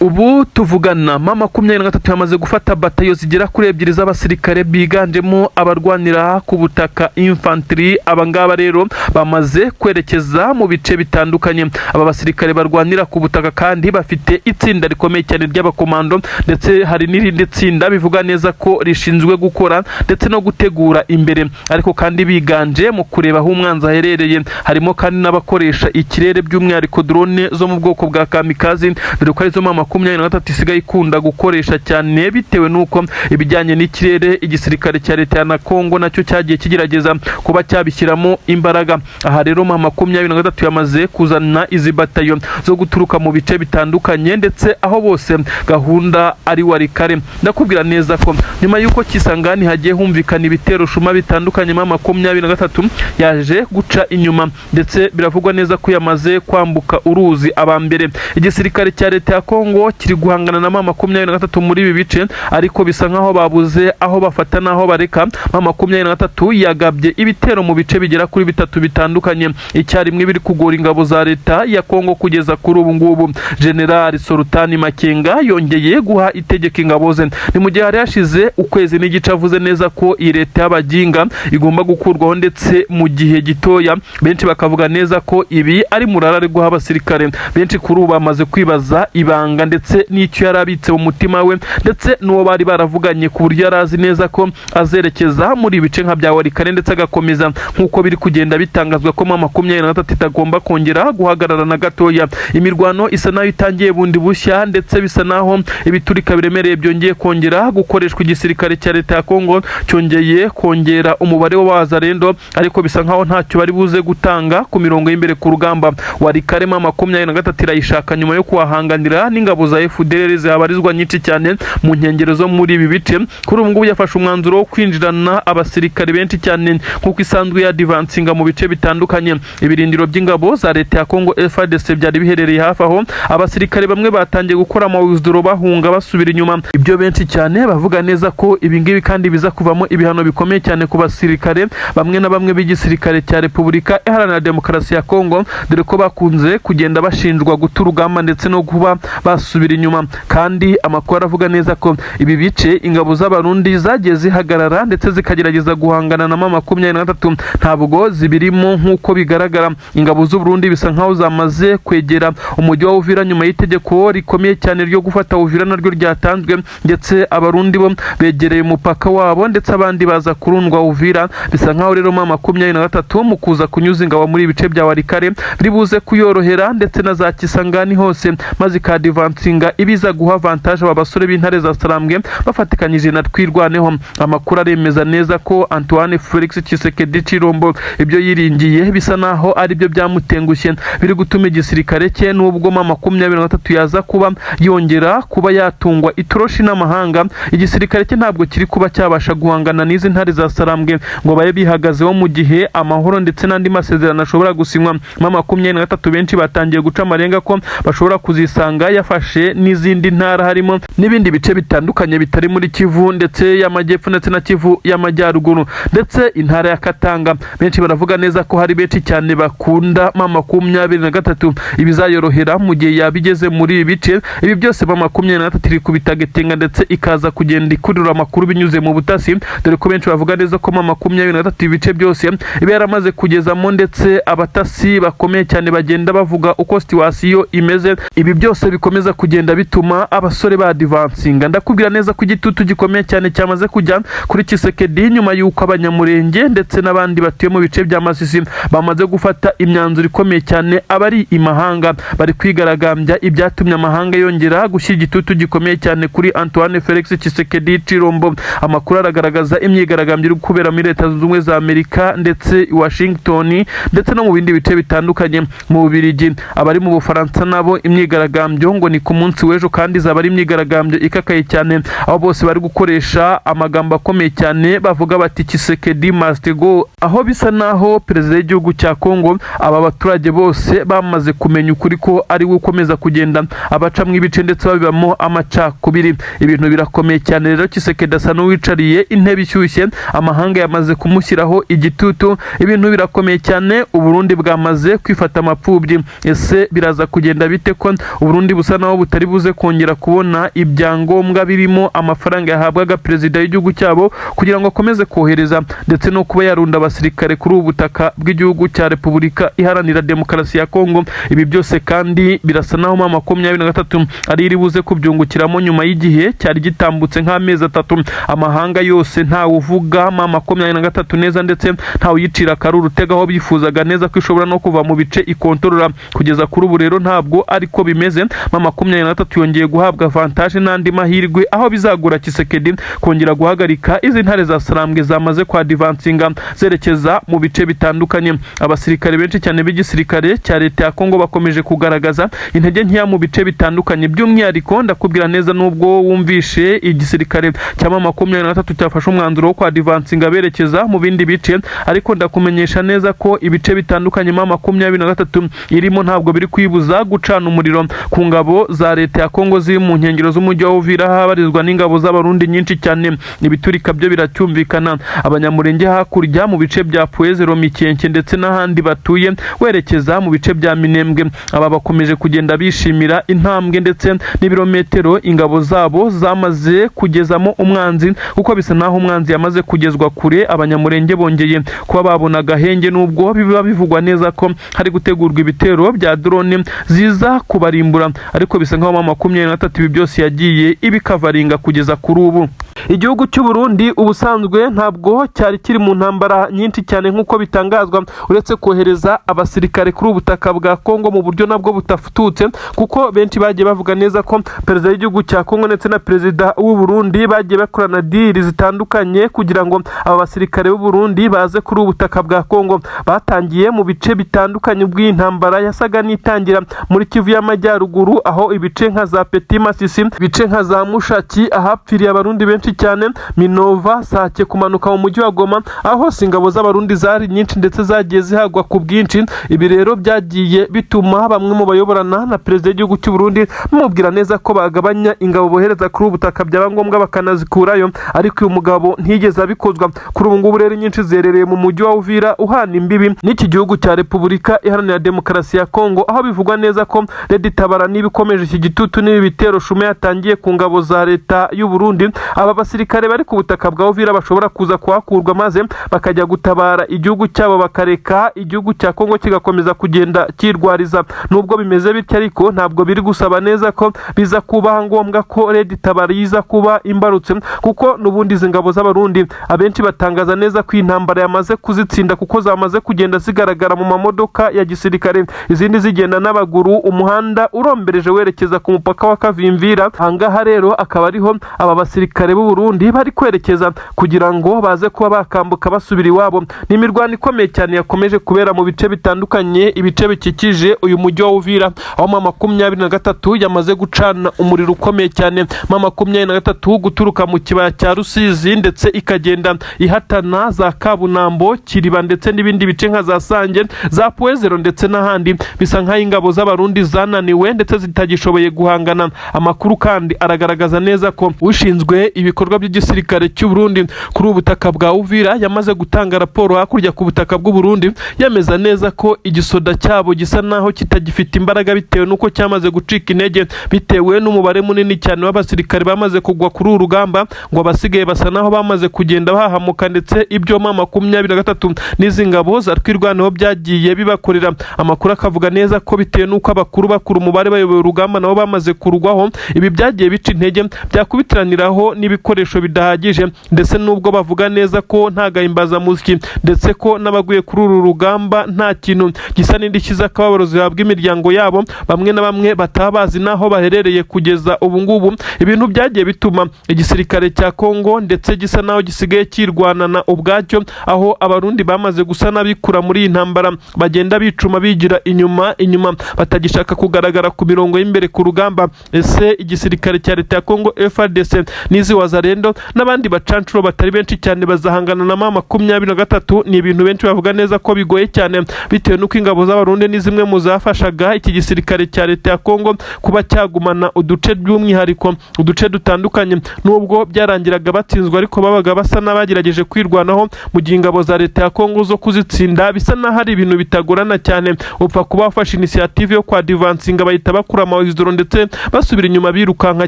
Ubu tuvugana, M23 yamaze gufata batayo zigera kuri ebyiri z'abasirikare biganjemo abarwanira ku butaka, infantry. Abangaba rero bamaze kwerekeza mu bice bitandukanye. Aba basirikare barwanira ku butaka kandi bafite itsinda rikomeye cyane ry'abakomando, ndetse hari n'irindi tsinda bivuga neza ko rishinzwe gukora ndetse no gutegura imbere, ariko kandi biganje mu kureba aho umwanzi aherereye. Harimo kandi n'abakoresha ikirere, by'umwihariko drone zo mu bwoko bwa kamikaze, dore ko arizo M23 isigaye ikunda gukoresha cyane, bitewe n'uko ibijyanye n'ikirere igisirikare cya leta ya na Kongo nacyo cyagiye kigerageza kuba cyabishyiramo imbaraga. Aha rero M23 yamaze kuzana izi batayo zo guturuka mu bice bitandukanye, ndetse aho bose gahunda ari Walikale. Ndakubwira neza ko nyuma y'uko Kisangani hagiye humvikana ibitero shuma bitandukanye, M23 yaje guca inyuma, ndetse biravugwa neza ko yamaze kwambuka uruzi abambere. Igisirikare cya leta ya Kongo kiri guhangana na M23 muri ibi bice, ariko bisa nkaho babuze aho bafata n'aho bareka. M23 yagabye ibitero mu bice bigera kuri bitatu bitandukanye icyarimwe, biri kugora ingabo za leta ya Kongo kugeza kuri ubu ngubu. General Sultani Makenga yongeye guha itegeko ingabo ze, ni mu gihe hari hashize ukwezi n'igice avuze neza ko iyi leta y'abaginga igomba gukurwaho ndetse mu gihe gitoya. Benshi bakavuga neza ko ibi ari murara ari guha abasirikare. Benshi kuri ubu bamaze kwibaza ibanga ndetse n'icyo yari abitse mu mutima we, ndetse n'uwo bari baravuganye, ku buryo yari azi neza ko azerekeza muri ibice nka bya Walikale ndetse agakomeza, nk'uko biri kugenda bitangazwa ko M23 itagomba kongera guhagarara na gatoya. Imirwano isa naho itangiye bundi bushya, ndetse bisa naho ibiturika biremereye byongeye kongera gukoreshwa. Igisirikare cya leta ya Kongo cyongeye kongera umubare w'abazarendo, ariko bisa nkaho ntacyo bari buze gutanga ku mirongo y'imbere ku rugamba. Walikale M23 irayishaka nyuma yo kuhahanganira n'ingabo za FDLR zihabarizwa nyinshi cyane mu nkengero zo muri ibi bice. Kuri ubu ngubu yafashe umwanzuro wo kwinjirana abasirikare benshi cyane, nk'uko isanzwe yadvancinga mu bice bitandukanye. Ibirindiro by'ingabo za leta ya Kongo, FARDC, byari biherereye hafi aho. Abasirikare bamwe batangiye gukora amawizidoro bahunga basubira inyuma. Ibyo benshi cyane bavuga neza ko ibi ngibi kandi biza kuvamo ibihano bikomeye cyane ku basirikare bamwe na bamwe b'igisirikare cya Repubulika Iharanira Demokarasi ya Kongo, dore ko bakunze kugenda bashinjwa guta urugamba ndetse no kuba basubira inyuma. Kandi amakuru aravuga neza ko ibi bice ingabo z'Abarundi zagiye zihagarara ndetse zikagerageza guhangana na M23 ntabwo zibirimo. Nk'uko bigaragara, ingabo z'Uburundi bisa nkaho zamaze kwegera umujyi wa Uvira nyuma y'itegeko rikomeye cyane ryo gufata Uvira naryo ryatanzwe, ndetse Abarundi bo begereye umupaka wabo, ndetse abandi baza kurundwa Uvira. Bisa nkaho rero M23 mu kuza kunyuza ingabo muri ibice bya Walikale biri buze kuyorohera, ndetse na za Kisangani hose, maze ikadvancinga, ibiza guha avantage aba basore b'intare za Sarambwe bafatikanyije na Twirwaneho. Amakuru aremeza neza ko Antoine Felix Tshisekedi Tshilombo ibyo yiringiye bisa naho ari byo byamutengushye, biri gutuma igisirikare cye, nubwo M23 yaza kuba yongera kuba yatungwa itoroshi n'amahanga, igisirikare cye ntabwo kiri kuba cyabasha guhangana n'izi ntare za Sarambwe ngo babe bihagazeho mu gihe amahoro ndetse n'andi masezerano ashobora gusinywa. M23 benshi batangiye guca amarenga ko bashobora kuzisanga yafashe yafashe n'izindi ntara, harimo n'ibindi bice bitandukanye bitari muri Kivu ndetse y'Amajyepfo ndetse na Kivu y'Amajyaruguru ndetse intara ya Katanga. Benshi baravuga neza ko hari benshi cyane bakunda M23, ibizayorohera mu gihe yaba igeze muri ibi bice. Ibi byose M23 iri kubitagetinga ndetse ikaza kugenda ikurura amakuru binyuze mu butasi, dore ko benshi bavuga neza ko M23 ibice byose iba yaramaze kugezamo, ndetse abatasi bakomeye cyane bagenda bavuga uko situation imeze. Ibi byose bikomeza kugenda bituma abasore badvancinga. Ndakubwira neza ko igitutu gikomeye cyane cyamaze kujya kuri Tshisekedi nyuma y'uko Abanyamurenge ndetse n'abandi batuye mu bice bya Masisi bamaze gufata imyanzuro ikomeye cyane. Abari imahanga bari kwigaragambya, ibyatumye amahanga yongera gushyira igitutu gikomeye cyane kuri Antoine Felix Tshisekedi Tshilombo. Amakuru aragaragaza imyigaragambyo iri kubera muri Leta Zunze Ubumwe za Amerika ndetse i Washington ndetse no mu bindi bice bitandukanye mu Bubiligi. Abari mu Bufaransa nabo imyigaragambyo ngo ni ku munsi w'ejo, kandi izaba ari imyigaragambyo ikakaye cyane, aho bose bari gukoresha amagambo akomeye cyane bavuga bati "Tshisekedi must go", aho bisa naho perezida w'igihugu cya Kongo aba baturage bose bamaze kumenya ukuri ko ari we ukomeza kugenda abacamwo ibice ndetse babibamo amacakubiri. Ibintu birakomeye cyane rero. Tshisekedi asa n'uwicariye intebe ishyushye, amahanga yamaze kumushyiraho igitutu, ibintu birakomeye cyane. Uburundi bwamaze kwifata amapfubyi. Ese biraza kugenda bite ko Uburundi busa naho butari buze kongera kubona ibyangombwa birimo amafaranga yahabwaga perezida w'igihugu cyabo kugira ngo akomeze kohereza ndetse no kuba yarunda abasirikare kuri ubu butaka bw'igihugu cya Repubulika Iharanira Demokarasi ya Kongo? Ibi byose kandi birasa naho M23 ari iri buze kubyungukiramo nyuma y'igihe cyari gitambutse nk'amezi 3 amahanga yose ntawe uvuga M23 neza ndetse ntawe uyicira akaruru utega, aho bifuzaga neza ko ishobora no kuva mu bice ikontorora. Kugeza kuri ubu rero ntabwo ariko bimeze. M23 yongeye guhabwa avantage n'andi mahirwe, aho bizagura Tshisekedi kongera guhagarika izi ntare za Sarambwe zamaze kwadvancinga zerekeza mu bice bitandukanye. Abasirikare benshi cyane b'igisirikare cya leta ya Kongo bakomeje kugaragaza intege nkeya mu bice bitandukanye. By'umwihariko ndakubwira neza, nubwo wumvishe igisirikare cya M23 cyafashe umwanzuro wo kwadvancinga berekeza mu bindi bice, ariko ndakumenyesha neza ko ibice bitandukanye M23 irimo ntabwo biri kwibuza gucana umuriro ku ngabo za leta ya Kongo ziri mu nkengero z'umujyi wa Uvira, habarizwa n'ingabo z'Abarundi nyinshi cyane. Ibiturika byo biracyumvikana. Abanyamurenge hakurya mu bice bya Pwezero, Mikenke ndetse n'ahandi batuye werekeza mu bice bya Minembwe, aba bakomeje kugenda bishimira intambwe ndetse n'ibirometero ingabo zabo zamaze kugezamo umwanzi, kuko bisa naho umwanzi yamaze kugezwa kure. Abanyamurenge bongeye kuba babona agahenge, nubwo biba bivugwa neza ko hari gutegurwa ibitero bya drone ziza kubarimbura, ariko bisa nkaho M23 ibi byose yagiye ibikavaringa kugeza kuri ubu. Igihugu cy'u Burundi ubusanzwe ntabwo cyari kiri mu ntambara nyinshi cyane nk'uko bitangazwa, uretse kohereza abasirikare kuri ubu butaka bwa Kongo mu buryo nabwo butafututse, kuko benshi bagiye bavuga neza ko perezida w'igihugu cya Kongo ndetse na perezida w'u Burundi bagiye bakorana deal zitandukanye kugira ngo aba basirikare b'u Burundi baze kuri ubu butaka bwa Kongo. Batangiye mu bice bitandukanye bw'intambara yasaga n'itangira muri Kivu y'Amajyaruguru, aho ibice nka za Petit Masisi, ibice nka za Mushaki ahapfiriye Abarundi benshi cyane, Minova, Sake, kumanuka mu mujyi wa Goma, aho hose ingabo z'Abarundi zari nyinshi ndetse zagiye zihagwa ku bwinshi. Ibi rero byagiye bituma bamwe mu bayoborana na perezida w'igihugu cy'u Burundi bamubwira neza ko bagabanya ingabo bohereza kuri ubu butaka, byaba ngombwa bakanazikurayo, ariko uyu mugabo ntiyigeze abikozwa. Kuri ubu ngubu rero nyinshi ziherereye mu mujyi wa Uvira uhana imbibi n'iki gihugu cya Repubulika Iharanira Demokarasi ya Kongo, aho bivugwa neza ko Red Tabara niba ikomeje iki gitutu n'ibi bitero shume yatangiye ku ngabo za leta y'u Burundi, aba basirikare bari ku butaka bwa Uvira bashobora kuza kuhakurwa maze bakajya gutabara igihugu cyabo, bakareka igihugu cya Kongo kigakomeza kugenda kirwariza. Nubwo bimeze bityo ariko, ntabwo biri gusaba neza ko biza kuba ngombwa ko Red Tabara yiza kuba imbarutse, kuko n'ubundi izi ngabo z'Abarundi abenshi batangaza neza ko intambara yamaze kuzitsinda, kuko zamaze kugenda zigaragara mu mamodoka ya gisirikare, izindi zigenda n'abaguru, umuhanda urombereje werekeza ku mupaka wa Kavimvira. Ahangaha rero akaba ariho aba basirikare b'u bw'u Burundi bari kwerekeza kugira ngo baze kuba bakambuka basubira iwabo. Ni imirwano ikomeye cyane yakomeje kubera mu bice bitandukanye, ibice bikikije uyu mujyi wa Uvira, aho M23 yamaze gucana umuriro ukomeye cyane. M23 guturuka mu kibaya cya Rusizi ndetse ikagenda ihatana za Kabunambo, Kiriba ndetse n'ibindi bice nka za Sange, za Puwezero ndetse n'ahandi, bisa nk'aho ingabo z'Abarundi zananiwe ndetse zitagishoboye guhangana. Amakuru kandi aragaragaza neza ko ushinzwe ibikorwa by'igisirikare cy'u Burundi kuri ubu butaka bwa Uvira yamaze gutanga raporo hakurya ku butaka bw'u Burundi, yemeza neza ko igisoda cyabo gisa naho kitagifite imbaraga bitewe n'uko cyamaze gucika intege, bitewe n'umubare munini cyane w'abasirikare bamaze kugwa kuri uru rugamba. Ngo abasigaye basa naho bamaze kugenda bahahamuka, ndetse ibyo M23 n'izi ngabo za Twirwaneho byagiye bibakorera. Amakuru akavuga neza ko bitewe n'uko abakuru bakura umubare bayoboye urugamba nabo bamaze kurugwaho, ibi byagiye bica intege, byakubitiraniraho n'ibikoresho bidahagije, ndetse n'ubwo bavuga neza ko nta gahimbazamusyi, ndetse ko n'abaguye kuri uru rugamba nta kintu gisa n'indishyi z'akababaro zihabwa imiryango yabo, bamwe na bamwe bataba bazi n'aho baherereye kugeza ubu ngubu. Ibintu byagiye bituma igisirikare cya Kongo ndetse gisa naho gisigaye kirwanana ubwacyo, aho Abarundi bamaze gusa n'abikura muri iyi ntambara, bagenda bicuma bigira inyuma inyuma, batagishaka kugaragara ku mirongo y'imbere ku rugamba. Ese igisirikare cya leta ya Kongo FARDC n'izi Wazalendo n'abandi bacancuro batari benshi cyane bazahangana na M23? Ni ibintu benshi bavuga neza ko bigoye cyane, bitewe n'uko ingabo z'Abarundi ni zimwe mu zafashaga iki gisirikare cya leta ya Kongo kuba cyagumana uduce, by'umwihariko uduce dutandukanye. Nubwo byarangiraga batsinzwe, ariko babaga basa n'abagerageje kwirwanaho, mu gihe ingabo za leta ya Kongo zo kuzitsinda bisa n'aho ari ibintu bitagorana cyane, upfa kuba wafashe initiative yo kwadvancinga, bahita bakura amawizoro ndetse basubira inyuma birukanka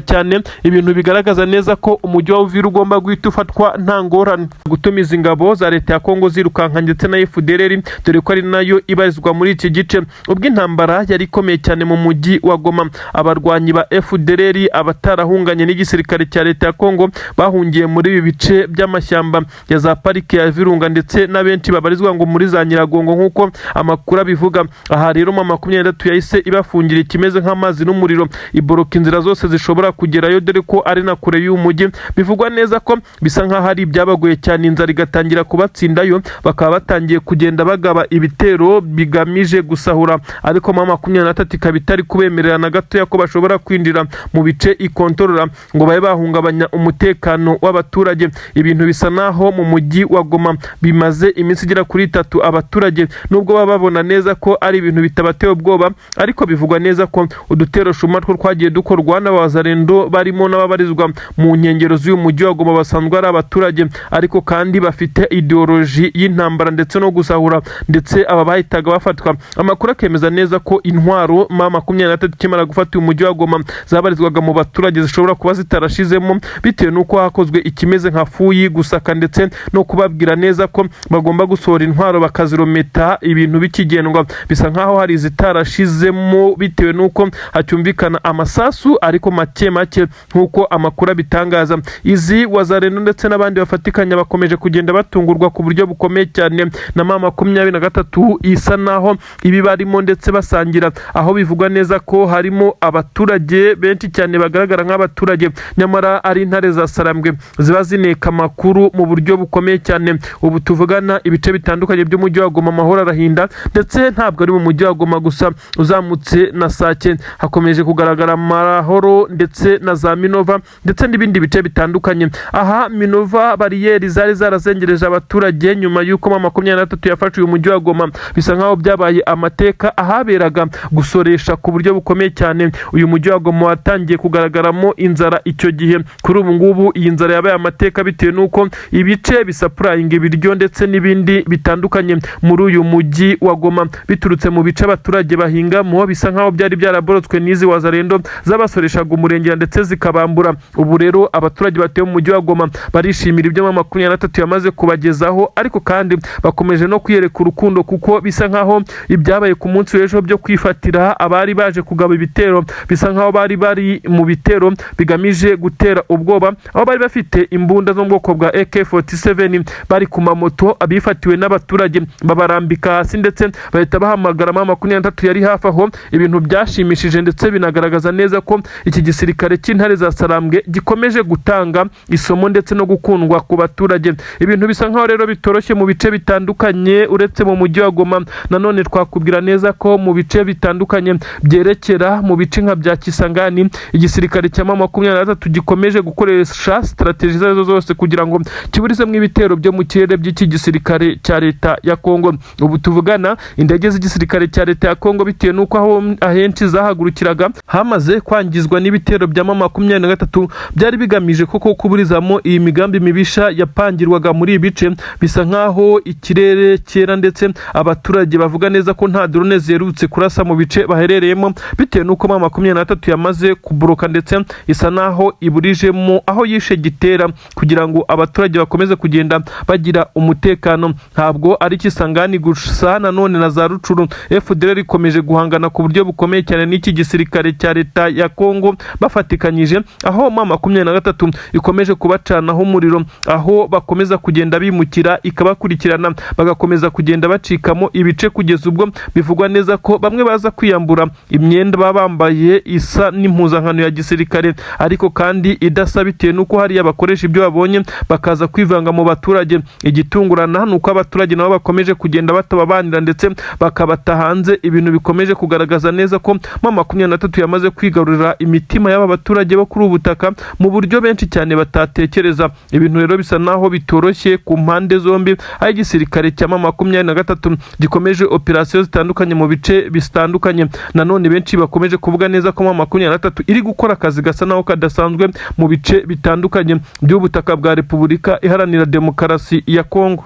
cyane. Ibintu bigaragaza neza ko umujyi wa Uvira ugomba guhita ufatwa nta ngorane. Gutumiza ingabo za leta ya Kongo zirukanka ndetse na FDLR, dore ko ari nayo ibarizwa muri iki gice. Ubwo intambara yari ikomeye cyane mu mujyi wa Goma, abarwanyi ba FDLR abatarahunganye n'igisirikare cya leta ya Kongo bahungiye muri ibi bice by'amashyamba ya za parike ya Virunga, ndetse n'abenshi babarizwa ngo muri za Nyiragongo nk'uko amakuru abivuga. Aha rero M23 yahise ibafungira ikimeze nk'amazi n'umuriro, iboroka inzira zose zishobora kugerayo, dore ko ari na kure y'uyu mujyi. Bivugwa neza ko bisa nk'aho ari ibyabagoye cyane, inzara igatangira kubatsindayo, bakaba batangiye kugenda bagaba ibitero bigamije gusahura, ariko M23 ikaba itari kubemerera na gatoya ko bashobora kwinjira mu bice ikontorora ngo babe bahungabanya umutekano w'abaturage. Ibintu bisa naho mu mujyi wa Goma bimaze iminsi igera kuri 3. Abaturage nubwo baba babona neza ko ari ibintu bitabateye ubwoba, ariko bivugwa neza ko udutero shuma two twagiye dukorwa n'Abazarendo barimo n'ababarizwa mu nkengero z'uyu mujyi wa Goma, basanzwe ari abaturage ariko kandi bafite idéologie y'intambara ndetse no gusahura, ndetse aba bahitaga bafatwa. Amakuru akemeza neza ko intwaro M23 ikimara gufata uyu mujyi wa Goma zabarizwaga mu baturage zishobora kuba zitarashizemo, bitewe n'uko hakozwe ikimeze nka fouille, gusaka ndetse no kubabwira neza ko bagomba gusohora intwaro bakazirometa ibintu bikigendwa. Bisa nkaho hari izitarashizemo, bitewe n'uko hacyumvikana amasasu ariko make make nk'uko amakuru abitangaza. Izi Wazareno ndetse n'abandi bafatikanya bakomeje kugenda batungurwa ku buryo bukomeye cyane na M23, isa naho ibi barimo ndetse basangira, aho bivugwa neza ko harimo abaturage benshi cyane bagaragara nk'abaturage nyamara ari intare za Sarambwe ziba zineka amakuru mu buryo bukomeye cyane. Ubu tuvugana, ibice bitandukanye by'umujyi wa Goma amahoro arahinda, ndetse ntabwo ari mu mujyi wa Goma gusa, uzamutse na Sake hakomeje kugaragara amahoro, ndetse na za Minova ndetse n'ibindi bice bitandukanye. Aha Minova, bariyeri zari zarazengereje abaturage nyuma y'uko M23 yafashe uyu mujyi wa Goma, bisa nkaho byabaye amateka. Ahaberaga gusoresha ku buryo bukomeye cyane, uyu mujyi wa Goma watangiye kugaragaramo inzara icyo gihe. Kuri ubu ngubu iyi nzara yabaye amateka, bitewe n'uko ibice bisupplyinga ibiryo ndetse n'ibindi bitandukanye muri uyu mujyi wa Goma biturutse mu bice abaturage bahingamo, bisa nkaho byari byaraborotswe n'izi Wazarendo zabasoreshaga umurengera ndetse zikabambura. Ubu rero abaturage batuye mu mujyi wa Goma barishimira ibyo M23 yamaze kubagezaho, ariko kandi bakomeje no kwiyereka urukundo, kuko bisa nkaho ibyabaye ku munsi w'ejo byo kwifatira abari baje kugaba ibitero, bisa nkaho bari bari mu bitero bigamije gutera ubwoba, aho bari bafite imbunda zo mu bwoko bwa AK47 bari ku mamoto, abifatiwe n'abaturage babarambika hasi ndetse bahita bahamagara M23 yari hafi aho. Ibintu byashimishije ndetse binagaragaza neza ko iki gisirikare cy'intare za Sarambwe gikomeje gutanga gutanga isomo ndetse no gukundwa ku baturage. Ibintu bisa nkaho rero bitoroshye mu bice bitandukanye uretse mu mujyi wa Goma. Nanone twakubwira neza ko mu bice bitandukanye byerekera mu bice nka bya Kisangani, igisirikare cya M23 gikomeje gukoresha strategy izo arizo zose kugira ngo kiburizemo ibitero byo mu kirere by'iki gisirikare cya leta ya Kongo. Ubu tuvugana, indege z'igisirikare cya leta ya Kongo, bitewe n'uko aho ahenshi zahagurukiraga hamaze kwangizwa n'ibitero bya M23 byari bigamije koko kuburizamo iyi migambi mibisha yapangirwaga muri ibi bice, bisa nkaho ikirere cyera, ndetse abaturage bavuga neza ko nta drone ziherutse kurasa mu bice baherereyemo, bitewe n'uko M23 yamaze kuburuka ndetse isa naho iburijemo aho yishe gitera kugira ngo abaturage bakomeze kugenda bagira umutekano. Ntabwo ari Kisangani gusa, nanone na za Rutshuru FDLR ikomeje guhangana ku buryo bukomeye cyane n'iki gisirikare cya leta ya Kongo bafatikanyije, aho M23 ikomeje kubacanaho umuriro, aho bakomeza kugenda bimukira ikabakurikirana, bagakomeza kugenda bacikamo ibice, kugeza ubwo bivugwa neza ko bamwe baza kwiyambura imyenda baba bambaye isa n'impuzankano ya gisirikare ariko kandi idasa, bitewe n'uko hariya bakoresha ibyo babonye, bakaza kwivanga mu baturage. Igitungurana ni uko abaturage nabo bakomeje kugenda batababanira ndetse bakabata hanze, ibintu bikomeje kugaragaza neza ko M23 yamaze kwigarurira imitima y'aba baturage bo kuri ubu butaka mu buryo benshi cyane batatekereza. Ibintu rero bisa naho bitoroshye ku mpande zombi, aho igisirikare cya M23 gikomeje operasiyo zitandukanye mu bice bitandukanye. Nanone benshi bakomeje kuvuga neza ko M23 iri gukora akazi gasa naho kadasanzwe mu bice bitandukanye by'ubutaka bwa Repubulika Iharanira Demokarasi ya Kongo.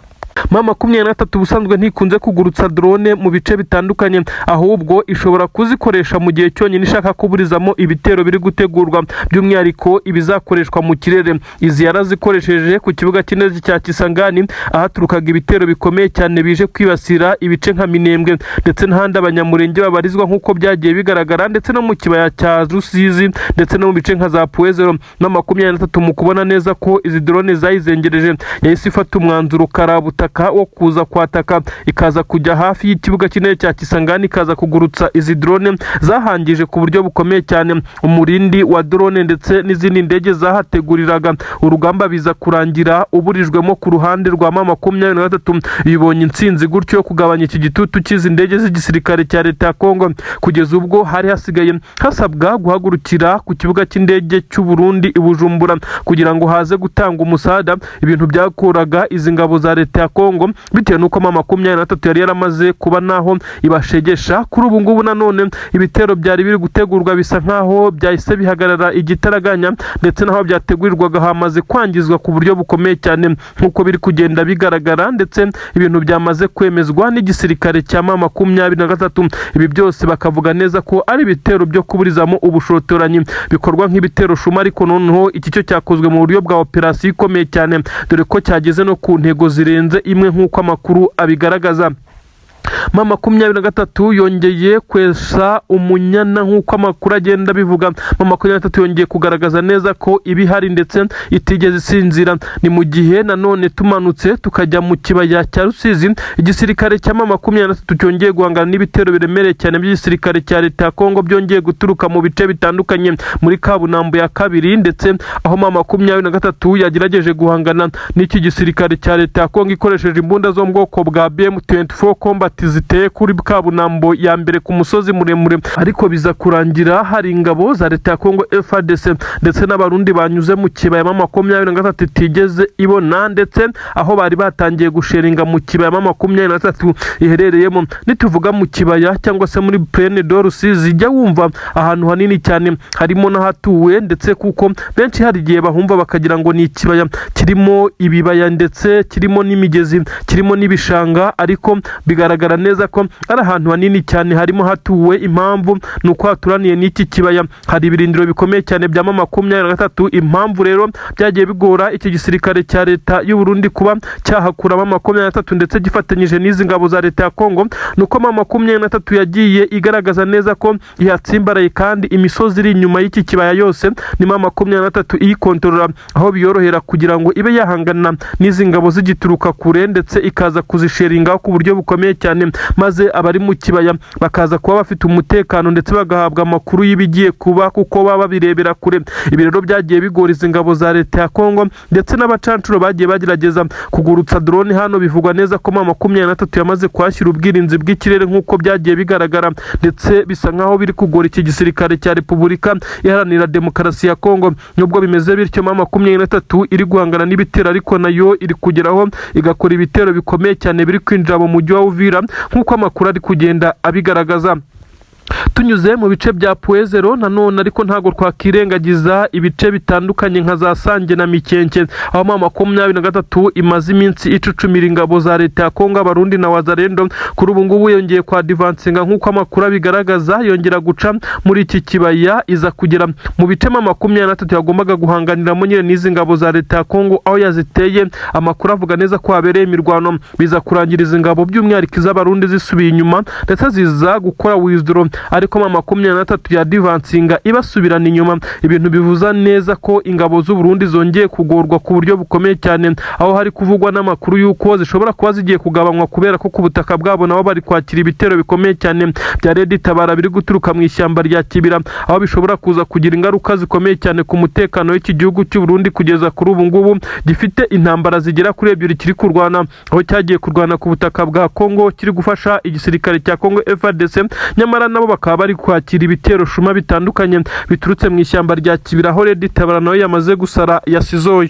M23 ubusanzwe ntikunze kugurutsa drone mu bice bitandukanye, ahubwo ishobora kuzikoresha mu gihe cyonyine ishaka kuburizamo ibitero biri gutegurwa, by'umwihariko ibizakoreshwa mu kirere. Izi yarazikoresheje ku kibuga cy'indege cya Kisangani, ahaturukaga ibitero bikomeye cyane bije kwibasira ibice nka Minembwe ndetse n'ahandi Abanyamurenge babarizwa, nk'uko byagiye bigaragara, ndetse no mu kibaya cya Rusizi, ndetse no mu bice nka za Puwezero. Na 23 mu kubona neza ko izi drone zayizengereje, yahise ifata umwanzuro karabutaka wo kuza kwataka, ikaza kujya hafi y'ikibuga cy'indege cya Kisangani, ikaza kugurutsa izi drone zahangije ku buryo bukomeye cyane umurindi wa drone ndetse n'izindi ndege zahateguriraga urugamba, biza kurangira uburijwemo ku ruhande rwa M23, bibonye intsinzi gutyo yo kugabanya iki gitutu cy'izi ndege z'igisirikare cya leta ya Kongo, kugeza ubwo hari hasigaye hasabwa guhagurukira ku kibuga cy'indege cy'u Burundi i Bujumbura kugira ngo haze gutanga umusada. Ibintu byakuraga izi ngabo za leta ya Kongo, bitewe n'uko M23 yari yaramaze kuba naho ibashegesha. Kuri ubu ngubu nanone ibitero byari biri gutegurwa bisa nkaho byahise bihagarara igitaraganya, ndetse n'aho byategurirwaga hamaze kwangizwa ku buryo bukomeye cyane, nk'uko biri kugenda bigaragara, ndetse ibintu byamaze kwemezwa n'igisirikare cya M23. Ibi byose bakavuga neza ko ari ibitero byo kuburizamo ubushotoranyi bikorwa nk'ibitero shuma, ariko noneho iki cyo cyakozwe mu buryo bwa operasiyo ikomeye cyane, dore ko cyageze no ku ntego zirenze imwe nk'uko amakuru abigaragaza. M23 yongeye kwesa umunyana nk'uko amakuru agenda abivuga. M23 yongeye kugaragaza neza ko ibihari ndetse itigeze isinzira. Ni mu gihe nanone tumanutse tukajya mu kibaya cya Rusizi, igisirikare cya M23 cyongeye guhangana n'ibitero biremereye cyane by'igisirikare cya leta ya Kongo byongeye guturuka mu bice bitandukanye muri Kabunambo ya kabiri, ndetse aho M23 yagerageje guhangana n'iki gisirikare cya leta ya Kongo ikoresheje imbunda zo mu bwoko bwa BM24 Combat ziteye kuri Kabunambo ya mbere ku musozi muremure, ariko biza kurangira hari ingabo za leta ya Kongo FARDC ndetse n'Abarundi banyuze mu kibaya M23 itigeze ibona, ndetse aho bari batangiye gusheringa mu kibaya M23 iherereyemo. Nituvuga mu kibaya cyangwa se muri Plaine de Rusizi, jya wumva ahantu hanini cyane harimo n'ahatuwe, ndetse kuko benshi hari igihe bahumva bakagira ngo ni ikibaya kirimo ibibaya ndetse kirimo n'imigezi, kirimo n'ibishanga, ariko bigaragara neza ko ari ahantu hanini cyane harimo hatuwe. Impamvu ni uko haturaniye n'iki kibaya hari ibirindiro bikomeye cyane bya M23. Impamvu rero byagiye bigora iki gisirikare cya leta y'u Burundi kuba cyahakura M23 ndetse gifatanyije n'izi ngabo za leta ya Kongo, ni uko M23 yagiye igaragaza neza ko ihatsimbaraye, kandi imisozi iri inyuma y'iki kibaya yose ni M23 iyikontorora, aho biyorohera kugira ngo ibe yahangana n'izi ngabo zigituruka kure, ndetse ikaza kuzisheringaho ku buryo bukomeye cyane. cyane, maze abari mu kibaya bakaza kuba bafite umutekano ndetse bagahabwa amakuru y'ibigiye kuba kuko baba babirebera kure. Ibi rero byagiye bigora izi ngabo za leta ya Kongo ndetse n'abacancuro bagiye bagerageza kugurutsa drone hano. Bivugwa neza ko M23 yamaze kuhashyira ubwirinzi bw'ikirere nk'uko byagiye bigaragara, ndetse bisa nkaho biri kugora iki gisirikare cya Repubulika Iharanira Demokarasi ya Kongo. Nubwo bimeze bityo, M23 iri guhangana n'ibitero, ariko nayo iri kugeraho igakora ibitero bikomeye cyane biri kwinjira mu mujyi wa Uvira nk'uko amakuru ari kugenda abigaragaza. Tunyuze mu bice bya Point Zéro nanone, ariko ntabwo twakirengagiza ibice bitandukanye nka za Sange na Mikenke, aho M23 imaze iminsi icucumira ingabo za leta ya Kongo, Abarundi na Wazalendo. Kuri ubu ngubu yongeye kwa advancinga nk'uko amakuru abigaragaza, yongera guca muri iki kibaya, iza kugera mu bice M23 yagombaga guhanganiramo nyine n'izi ngabo za leta ya Kongo, aho yaziteye. Amakuru avuga neza ko habereye imirwano, biza kurangira izi ngabo, by'umwihariko iz'Abarundi, zisubiye inyuma ndetse ziza gukora withdraw, ariko M23 ya advancinga ibasubirana inyuma, ibintu bivuza neza ko ingabo z'u Burundi zongeye kugorwa ku buryo bukomeye cyane, aho hari kuvugwa n'amakuru y'uko zishobora kuba zigiye kugabanywa kubera ko ku butaka bwabo nabo bari kwakira ibitero bikomeye cyane bya Red Tabara biri guturuka mu ishyamba rya Kibira, aho bishobora kuza kugira ingaruka zikomeye cyane ku mutekano w'iki gihugu cy'u Burundi. Kugeza kuri ubu ngubu gifite intambara zigera kuri ebyiri kiri kurwana, aho cyagiye kurwana ku butaka bwa Kongo kiri gufasha igisirikare cya Kongo FARDC, nyamara nabo bakaba bari kwakira ibitero shuma bitandukanye biturutse mu ishyamba rya Kibira, aho Red Tabara nawe yamaze gusara yasizoye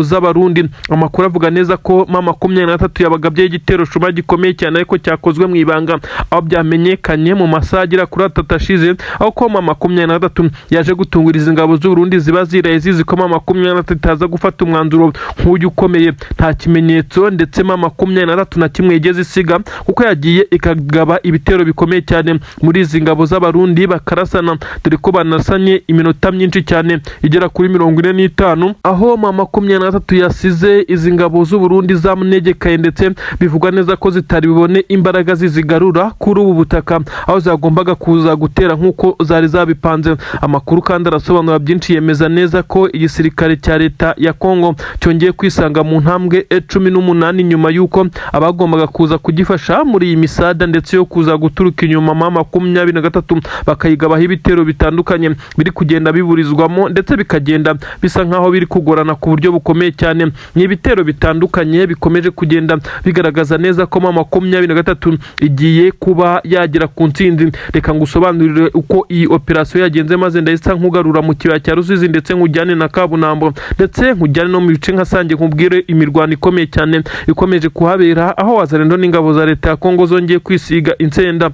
z'Abarundi. Amakuru avuga neza ko M23 yabagabyeho igitero shuma gikomeye cyane, ariko cyakozwe mu ibanga, aho byamenyekanye mu masaha agera kuri 3 ashize, aho ko M23 yaje gutunguriza ingabo z'u Burundi ziba ziraye zizi ko M23 itaza gufata umwanzuro nk'uyu ukomeye. Nta kimenyetso ndetse M23 na kimwe yigeze isiga, kuko yagiye ikagaba ibitero bikomeye cyane muri izi ngabo z'Abarundi, bakarasana, dore ko banasanye iminota myinshi cyane igera kuri 45, aho M23 yasize izi ngabo z'u Burundi zamunegekaye, ndetse bivugwa neza ko zitari bubone imbaraga zizigarura kuri ubu butaka aho zagombaga kuza gutera nk'uko zari zabipanze. Amakuru kandi arasobanura byinshi, yemeza neza ko igisirikare cya leta ya Kongo cyongeye kwisanga mu ntambwe 18 nyuma y'uko abagombaga kuza kugifasha muri iyi misada ndetse yo kuza guturuka inyuma M23 bakayigabaho ibitero bitandukanye biri kugenda biburizwamo, ndetse bikagenda bisa nkaho biri kugorana ku buryo bukomeye cyane. Ni ibitero bitandukanye bikomeje kugenda bigaragaza neza ko M23 igiye kuba yagera ku ntsinzi. Reka ngusobanurire uko iyi operasiyo yagenze, maze ndahita nkugarura mu kibaya cya Rusizi, ndetse nkujyane na Kabunambo, ndetse nkujyane no mu bice nka Sange, nkubwire imirwano ikomeye cyane ikomeje kuhabera, aho Wazalendo n'ingabo za leta ya Kongo zongeye kwisiga insenda.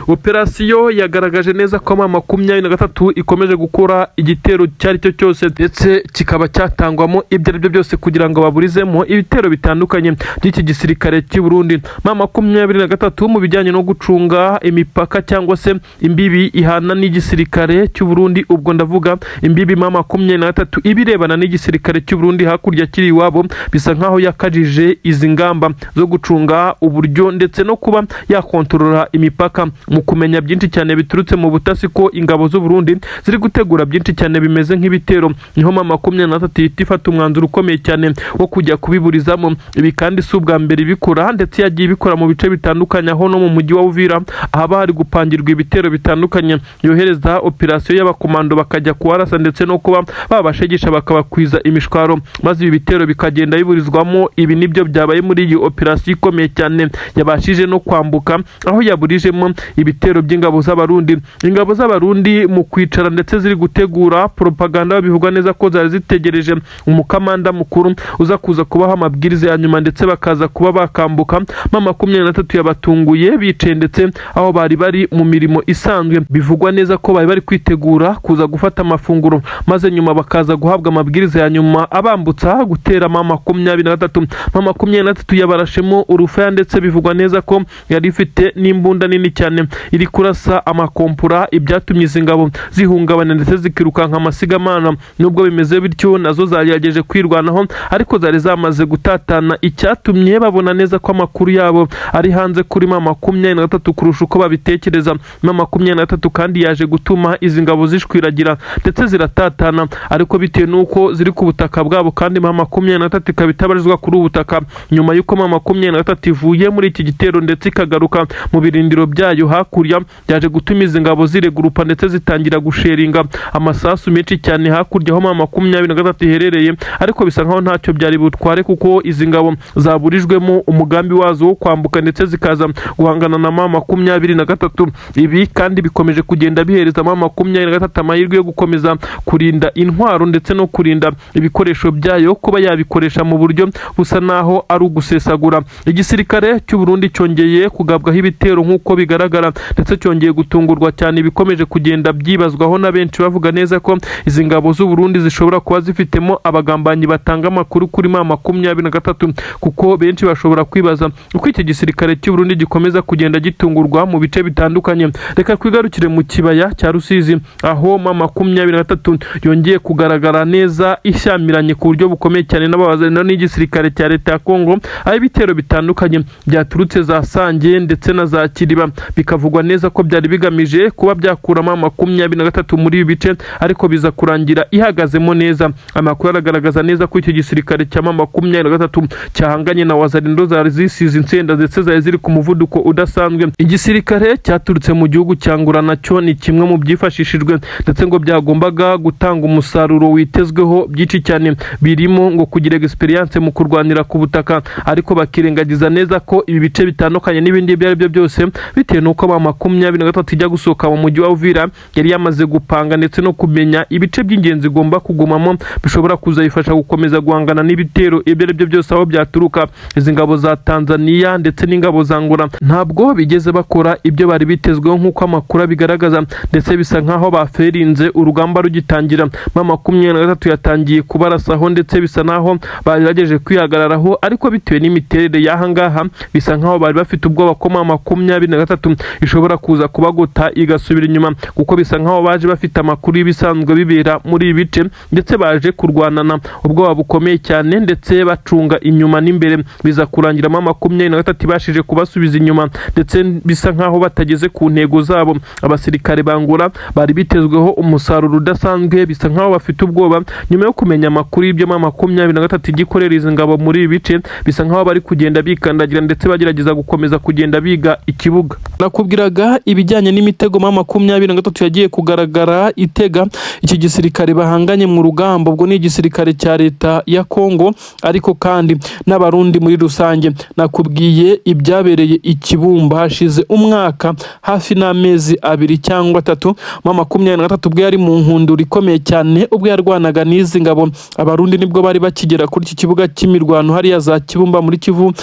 Operasiyo yagaragaje neza ko M23 ikomeje gukora igitero icyo ari cyo cyose, ndetse kikaba cyatangwamo ibyo ari byo byose kugira ngo baburizemo ibitero bitandukanye by'iki gisirikare cy'u Burundi. M23 mu bijyanye no gucunga imipaka cyangwa se imbibi ihana n'igisirikare cy'u Burundi, ubwo ndavuga imbibi M23 ibirebana n'igisirikare cy'u Burundi hakurya kiri iwabo, bisa nkaho yakajije izi ngamba zo gucunga uburyo ndetse no kuba yakontorora imipaka, mu kumenya byinshi cyane biturutse mu butasi ko ingabo z'u Burundi ziri gutegura byinshi cyane bimeze nk'ibitero. Niho M23 ihita ifata umwanzuro ukomeye cyane wo kujya kubiburizamo. Ibi kandi si ubwa mbere ibikora, ndetse yagiye ibikora mu bice bitandukanye, aho no mu mujyi wa Uvira ahaba hari gupangirwa ibitero bitandukanye yohereza operasiyo y'abakomando bakajya kuharasa, ndetse no kuba babashegesha bakabakwiza imishwaro, maze ibi bitero bikagenda biburizwamo. Ibi nibyo byabaye muri iyi operasiyo ikomeye cyane yabashije no kwambuka, aho yaburijemo ibitero by'ingabo z'Abarundi. Ingabo z'Abarundi mu kwicara ndetse ziri gutegura propaganda, bivugwa neza ko zari zitegereje umukamanda mukuru uza kuza kubaha amabwiriza ya nyuma, ndetse bakaza kuba bakambuka. M23 yabatunguye bicaye, ndetse aho bari bari mu mirimo isanzwe, bivugwa neza ko bari bari kwitegura kuza gufata amafunguro, maze nyuma bakaza guhabwa amabwiriza ya nyuma abambutsa gutera M23. M23 yabarashemo urufaya, ndetse bivugwa neza ko yari ifite n'imbunda nini cyane iri kurasa amakompura, ibyatumye izi ngabo zihungabana ndetse zikirukanka amasigamana. Nubwo bimeze bityo, nazo zagerageje Kwirwanaho, ariko zari zamaze gutatana, icyatumye babona neza ko amakuru yabo ari hanze kuri M23 kurusha uko babitekereza. M23 kandi yaje gutuma izi ngabo zishwiragira ndetse ziratatana, ariko bitewe n'uko ziri ku butaka bwabo kandi M23 ikaba itabarizwa kuri ubu butaka. Nyuma y'uko M23 ivuye muri iki gitero ndetse ikagaruka mu birindiro byayo hakurya, byaje gutuma izi ngabo ziregurupa ndetse zitangira gusheringa amasasu menshi cyane hakurya aho M23 iherereye, ariko bisa nkaho ntacyo byari butware kuko izi ngabo zaburijwemo umugambi wazo wo kwambuka ndetse zikaza guhangana na M23. Ibi kandi bikomeje kugenda bihereza M23 amahirwe yo gukomeza kurinda intwaro ndetse no kurinda ibikoresho byayo kuba yabikoresha mu buryo busa naho ari ugusesagura. Igisirikare cy'u Burundi cyongeye kugabwaho ibitero nk'uko bigaragara, ndetse cyongeye gutungurwa cyane, bikomeje kugenda byibazwaho na benshi bavuga neza ko izi ngabo z'u Burundi zishobora kuba zifitemo abagambanyi batanga amakuru kuri M23, kuko benshi bashobora kwibaza uko iki gisirikare cy'u Burundi gikomeza kugenda gitungurwa mu bice bitandukanye. Reka twigarukire mu kibaya cya Rusizi, aho M23 yongeye kugaragara neza ishyamiranye ku buryo bukomeye cyane n'abazana n'igisirikare cya leta ya Kongo, aho ibitero bitandukanye byaturutse za Sange ndetse na za Kiriba bikavugwa neza ko byari bigamije kuba byakuramo M23 muri ibi bice, ariko biza kurangira ihagazemo neza. Amakuru aragaragaza neza ko icyo gisirikare cya M23 cyahanganye na Wazalendo zari zisize insenda ndetse zari ziri ku muvuduko udasanzwe. Igisirikare cyaturutse mu gihugu cya Angola nacyo ni kimwe mu byifashishijwe, ndetse ngo byagombaga gutanga umusaruro witezweho byinshi cyane, birimo ngo kugira experience mu kurwanira ku butaka, ariko bakirengagiza neza ko ibi bice bitandukanye n'ibindi ibyo ari byo byose, bitewe n'uko M23 ijya gusohoka mu mujyi wa Uvira yari yamaze gupanga ndetse no kumenya ibice by'ingenzi igomba kugumamo bishobora kuzayifasha gukomeza guhangana n'ibitero ibyo ari byo byose aho byaturuka. Izi ngabo za Tanzania ndetse n'ingabo za Angola ntabwo bigeze bakora ibyo bari bitezweho nk'uko amakuru abigaragaza, ndetse bisa nkaho baferinze urugamba rugitangira. M23 yatangiye kubarasaho ndetse bisa naho bagerageje kwihagararaho, ariko bitewe n'imiterere y'aha ngaha bisa nkaho bari bafite ubwoba ko M23 ishobora kuza kubagota igasubira inyuma, kuko bisa nkaho baje bafite amakuru y'ibisanzwe bibera muri ibi bice, ndetse baje kurwanana ubwoba bukomeye cyane ndetse bacunga inyuma n'imbere. Biza kurangira M23 ibashije kubasubiza inyuma, ndetse bisa nkaho batageze ku ntego zabo. Abasirikare ba Angola bari bitezweho umusaruro udasanzwe bisa nkaho bafite ubwoba nyuma yo kumenya amakuru y'ibyo M23 igikorera izi ngabo muri ibi bice. Bisa nkaho bari kugenda bikandagira ndetse bagerageza gukomeza kugenda biga ikibuga. Nakubwiraga ibijyanye n'imitego M23 yagiye kugaragara itega iki gisirikare bahanganye mu rugamba, ubwo ni igisirikare cya leta ya Kongo ariko kandi n'Abarundi muri rusange. Nakubwiye ibyabereye i Kibumba hashize umwaka hafi n'amezi 2 cyangwa 3, M23 ubwo yari mu nkundura ikomeye cyane, ubwo yarwanaga n'izi ngabo. Abarundi nibwo bari bakigera kuri iki kibuga cy'imirwano hariya za Kibumba muri Kivu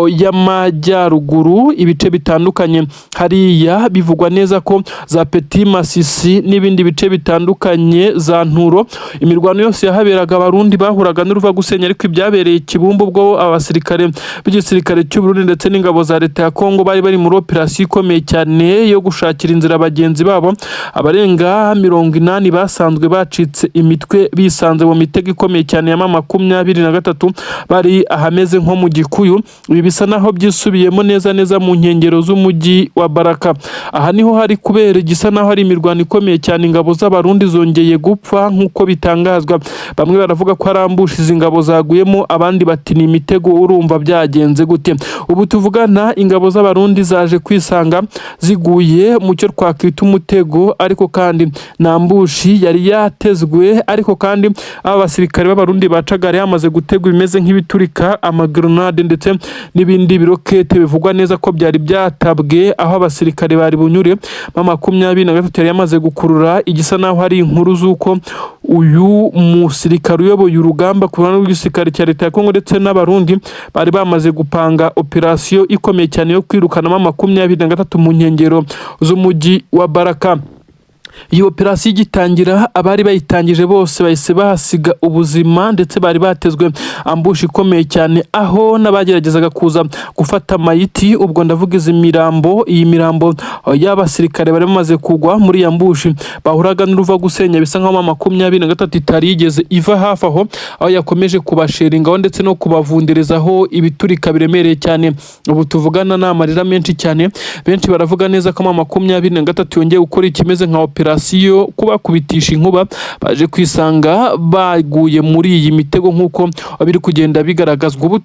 y'Amajyaruguru, ibice bitandukanye hariya bivugwa neza ko za Petit Masisi n'ibindi bice bitandukanye za Nturo, imirwano yose yahaberaga Abarundi bahuraga n'uruva gusenya. Ariko ibyabereye Kibumba ubwo abasirikare b'igisirikare cy'u Burundi ndetse n'ingabo za leta ya Kongo bari bari muri operasiyo ikomeye cyane yo gushakira inzira bagenzi babo abarenga 80 basanzwe bacitse imitwe, bisanze mu mitego ikomeye cyane ya M23, bari ahameze nko mu Gikuyu. Ibi bisa naho byisubiyemo neza neza mu nkengero z'umujyi wa Baraka. Aha niho hari kubera igisa naho ari imirwano ikomeye cyane. Ingabo z'Abarundi zongeye gupfa nk'uko bitangazwa. Bamwe baravuga ko ari ambush izi ngabo zaguyemo, abandi bati ni imitego. Urumva byagenze gute? Ubu tuvugana ingabo z'Abarundi zaje kwisanga ziguye mu cyo twakwita umutego, ariko kandi na ambush yari yatezwe. Ariko kandi aba basirikare b'Abarundi bacagari yamaze gutegwa ibimeze nk'ibiturika, amagrenade ndetse n'ibindi birokete bivugwa neza ko byari byatabwe aho abasirikare bari bunyure. M23 yari yamaze gukurura igisa naho ari inkuru z'uko uyu musirikare uyoboye urugamba ku ruhande rw'igisirikare cya leta ya Kongo ndetse n'Abarundi bari bamaze gupanga operasiyo ikomeye cyane yo kwirukanamo M23 mu nkengero z'umujyi wa Baraka. Iyi operasiyo igitangira, abari bayitangije bose bahise bahasiga ubuzima, ndetse bari batezwe ambush ikomeye cyane, aho n'abageragezaga kuza gufata mayiti, ubwo ndavuga izi mirambo, iyi mirambo y'abasirikare bari bamaze kugwa muri iyi ambush, bahuraga n'uruva gusenya. Bisa nkaho M23 itari yigeze iva hafi aho, aho yakomeje kubasheringaho ndetse no kubavunderezaho ibiturika biremereye cyane. Ubu tuvugana ni amarira menshi cyane. Benshi baravuga neza ko M23 yongeye gukora ikimeze nka operasiyo kubakubitisha inkuba, baje kwisanga baguye muri iyi mitego nk'uko biri kugenda bigaragazwa ubu.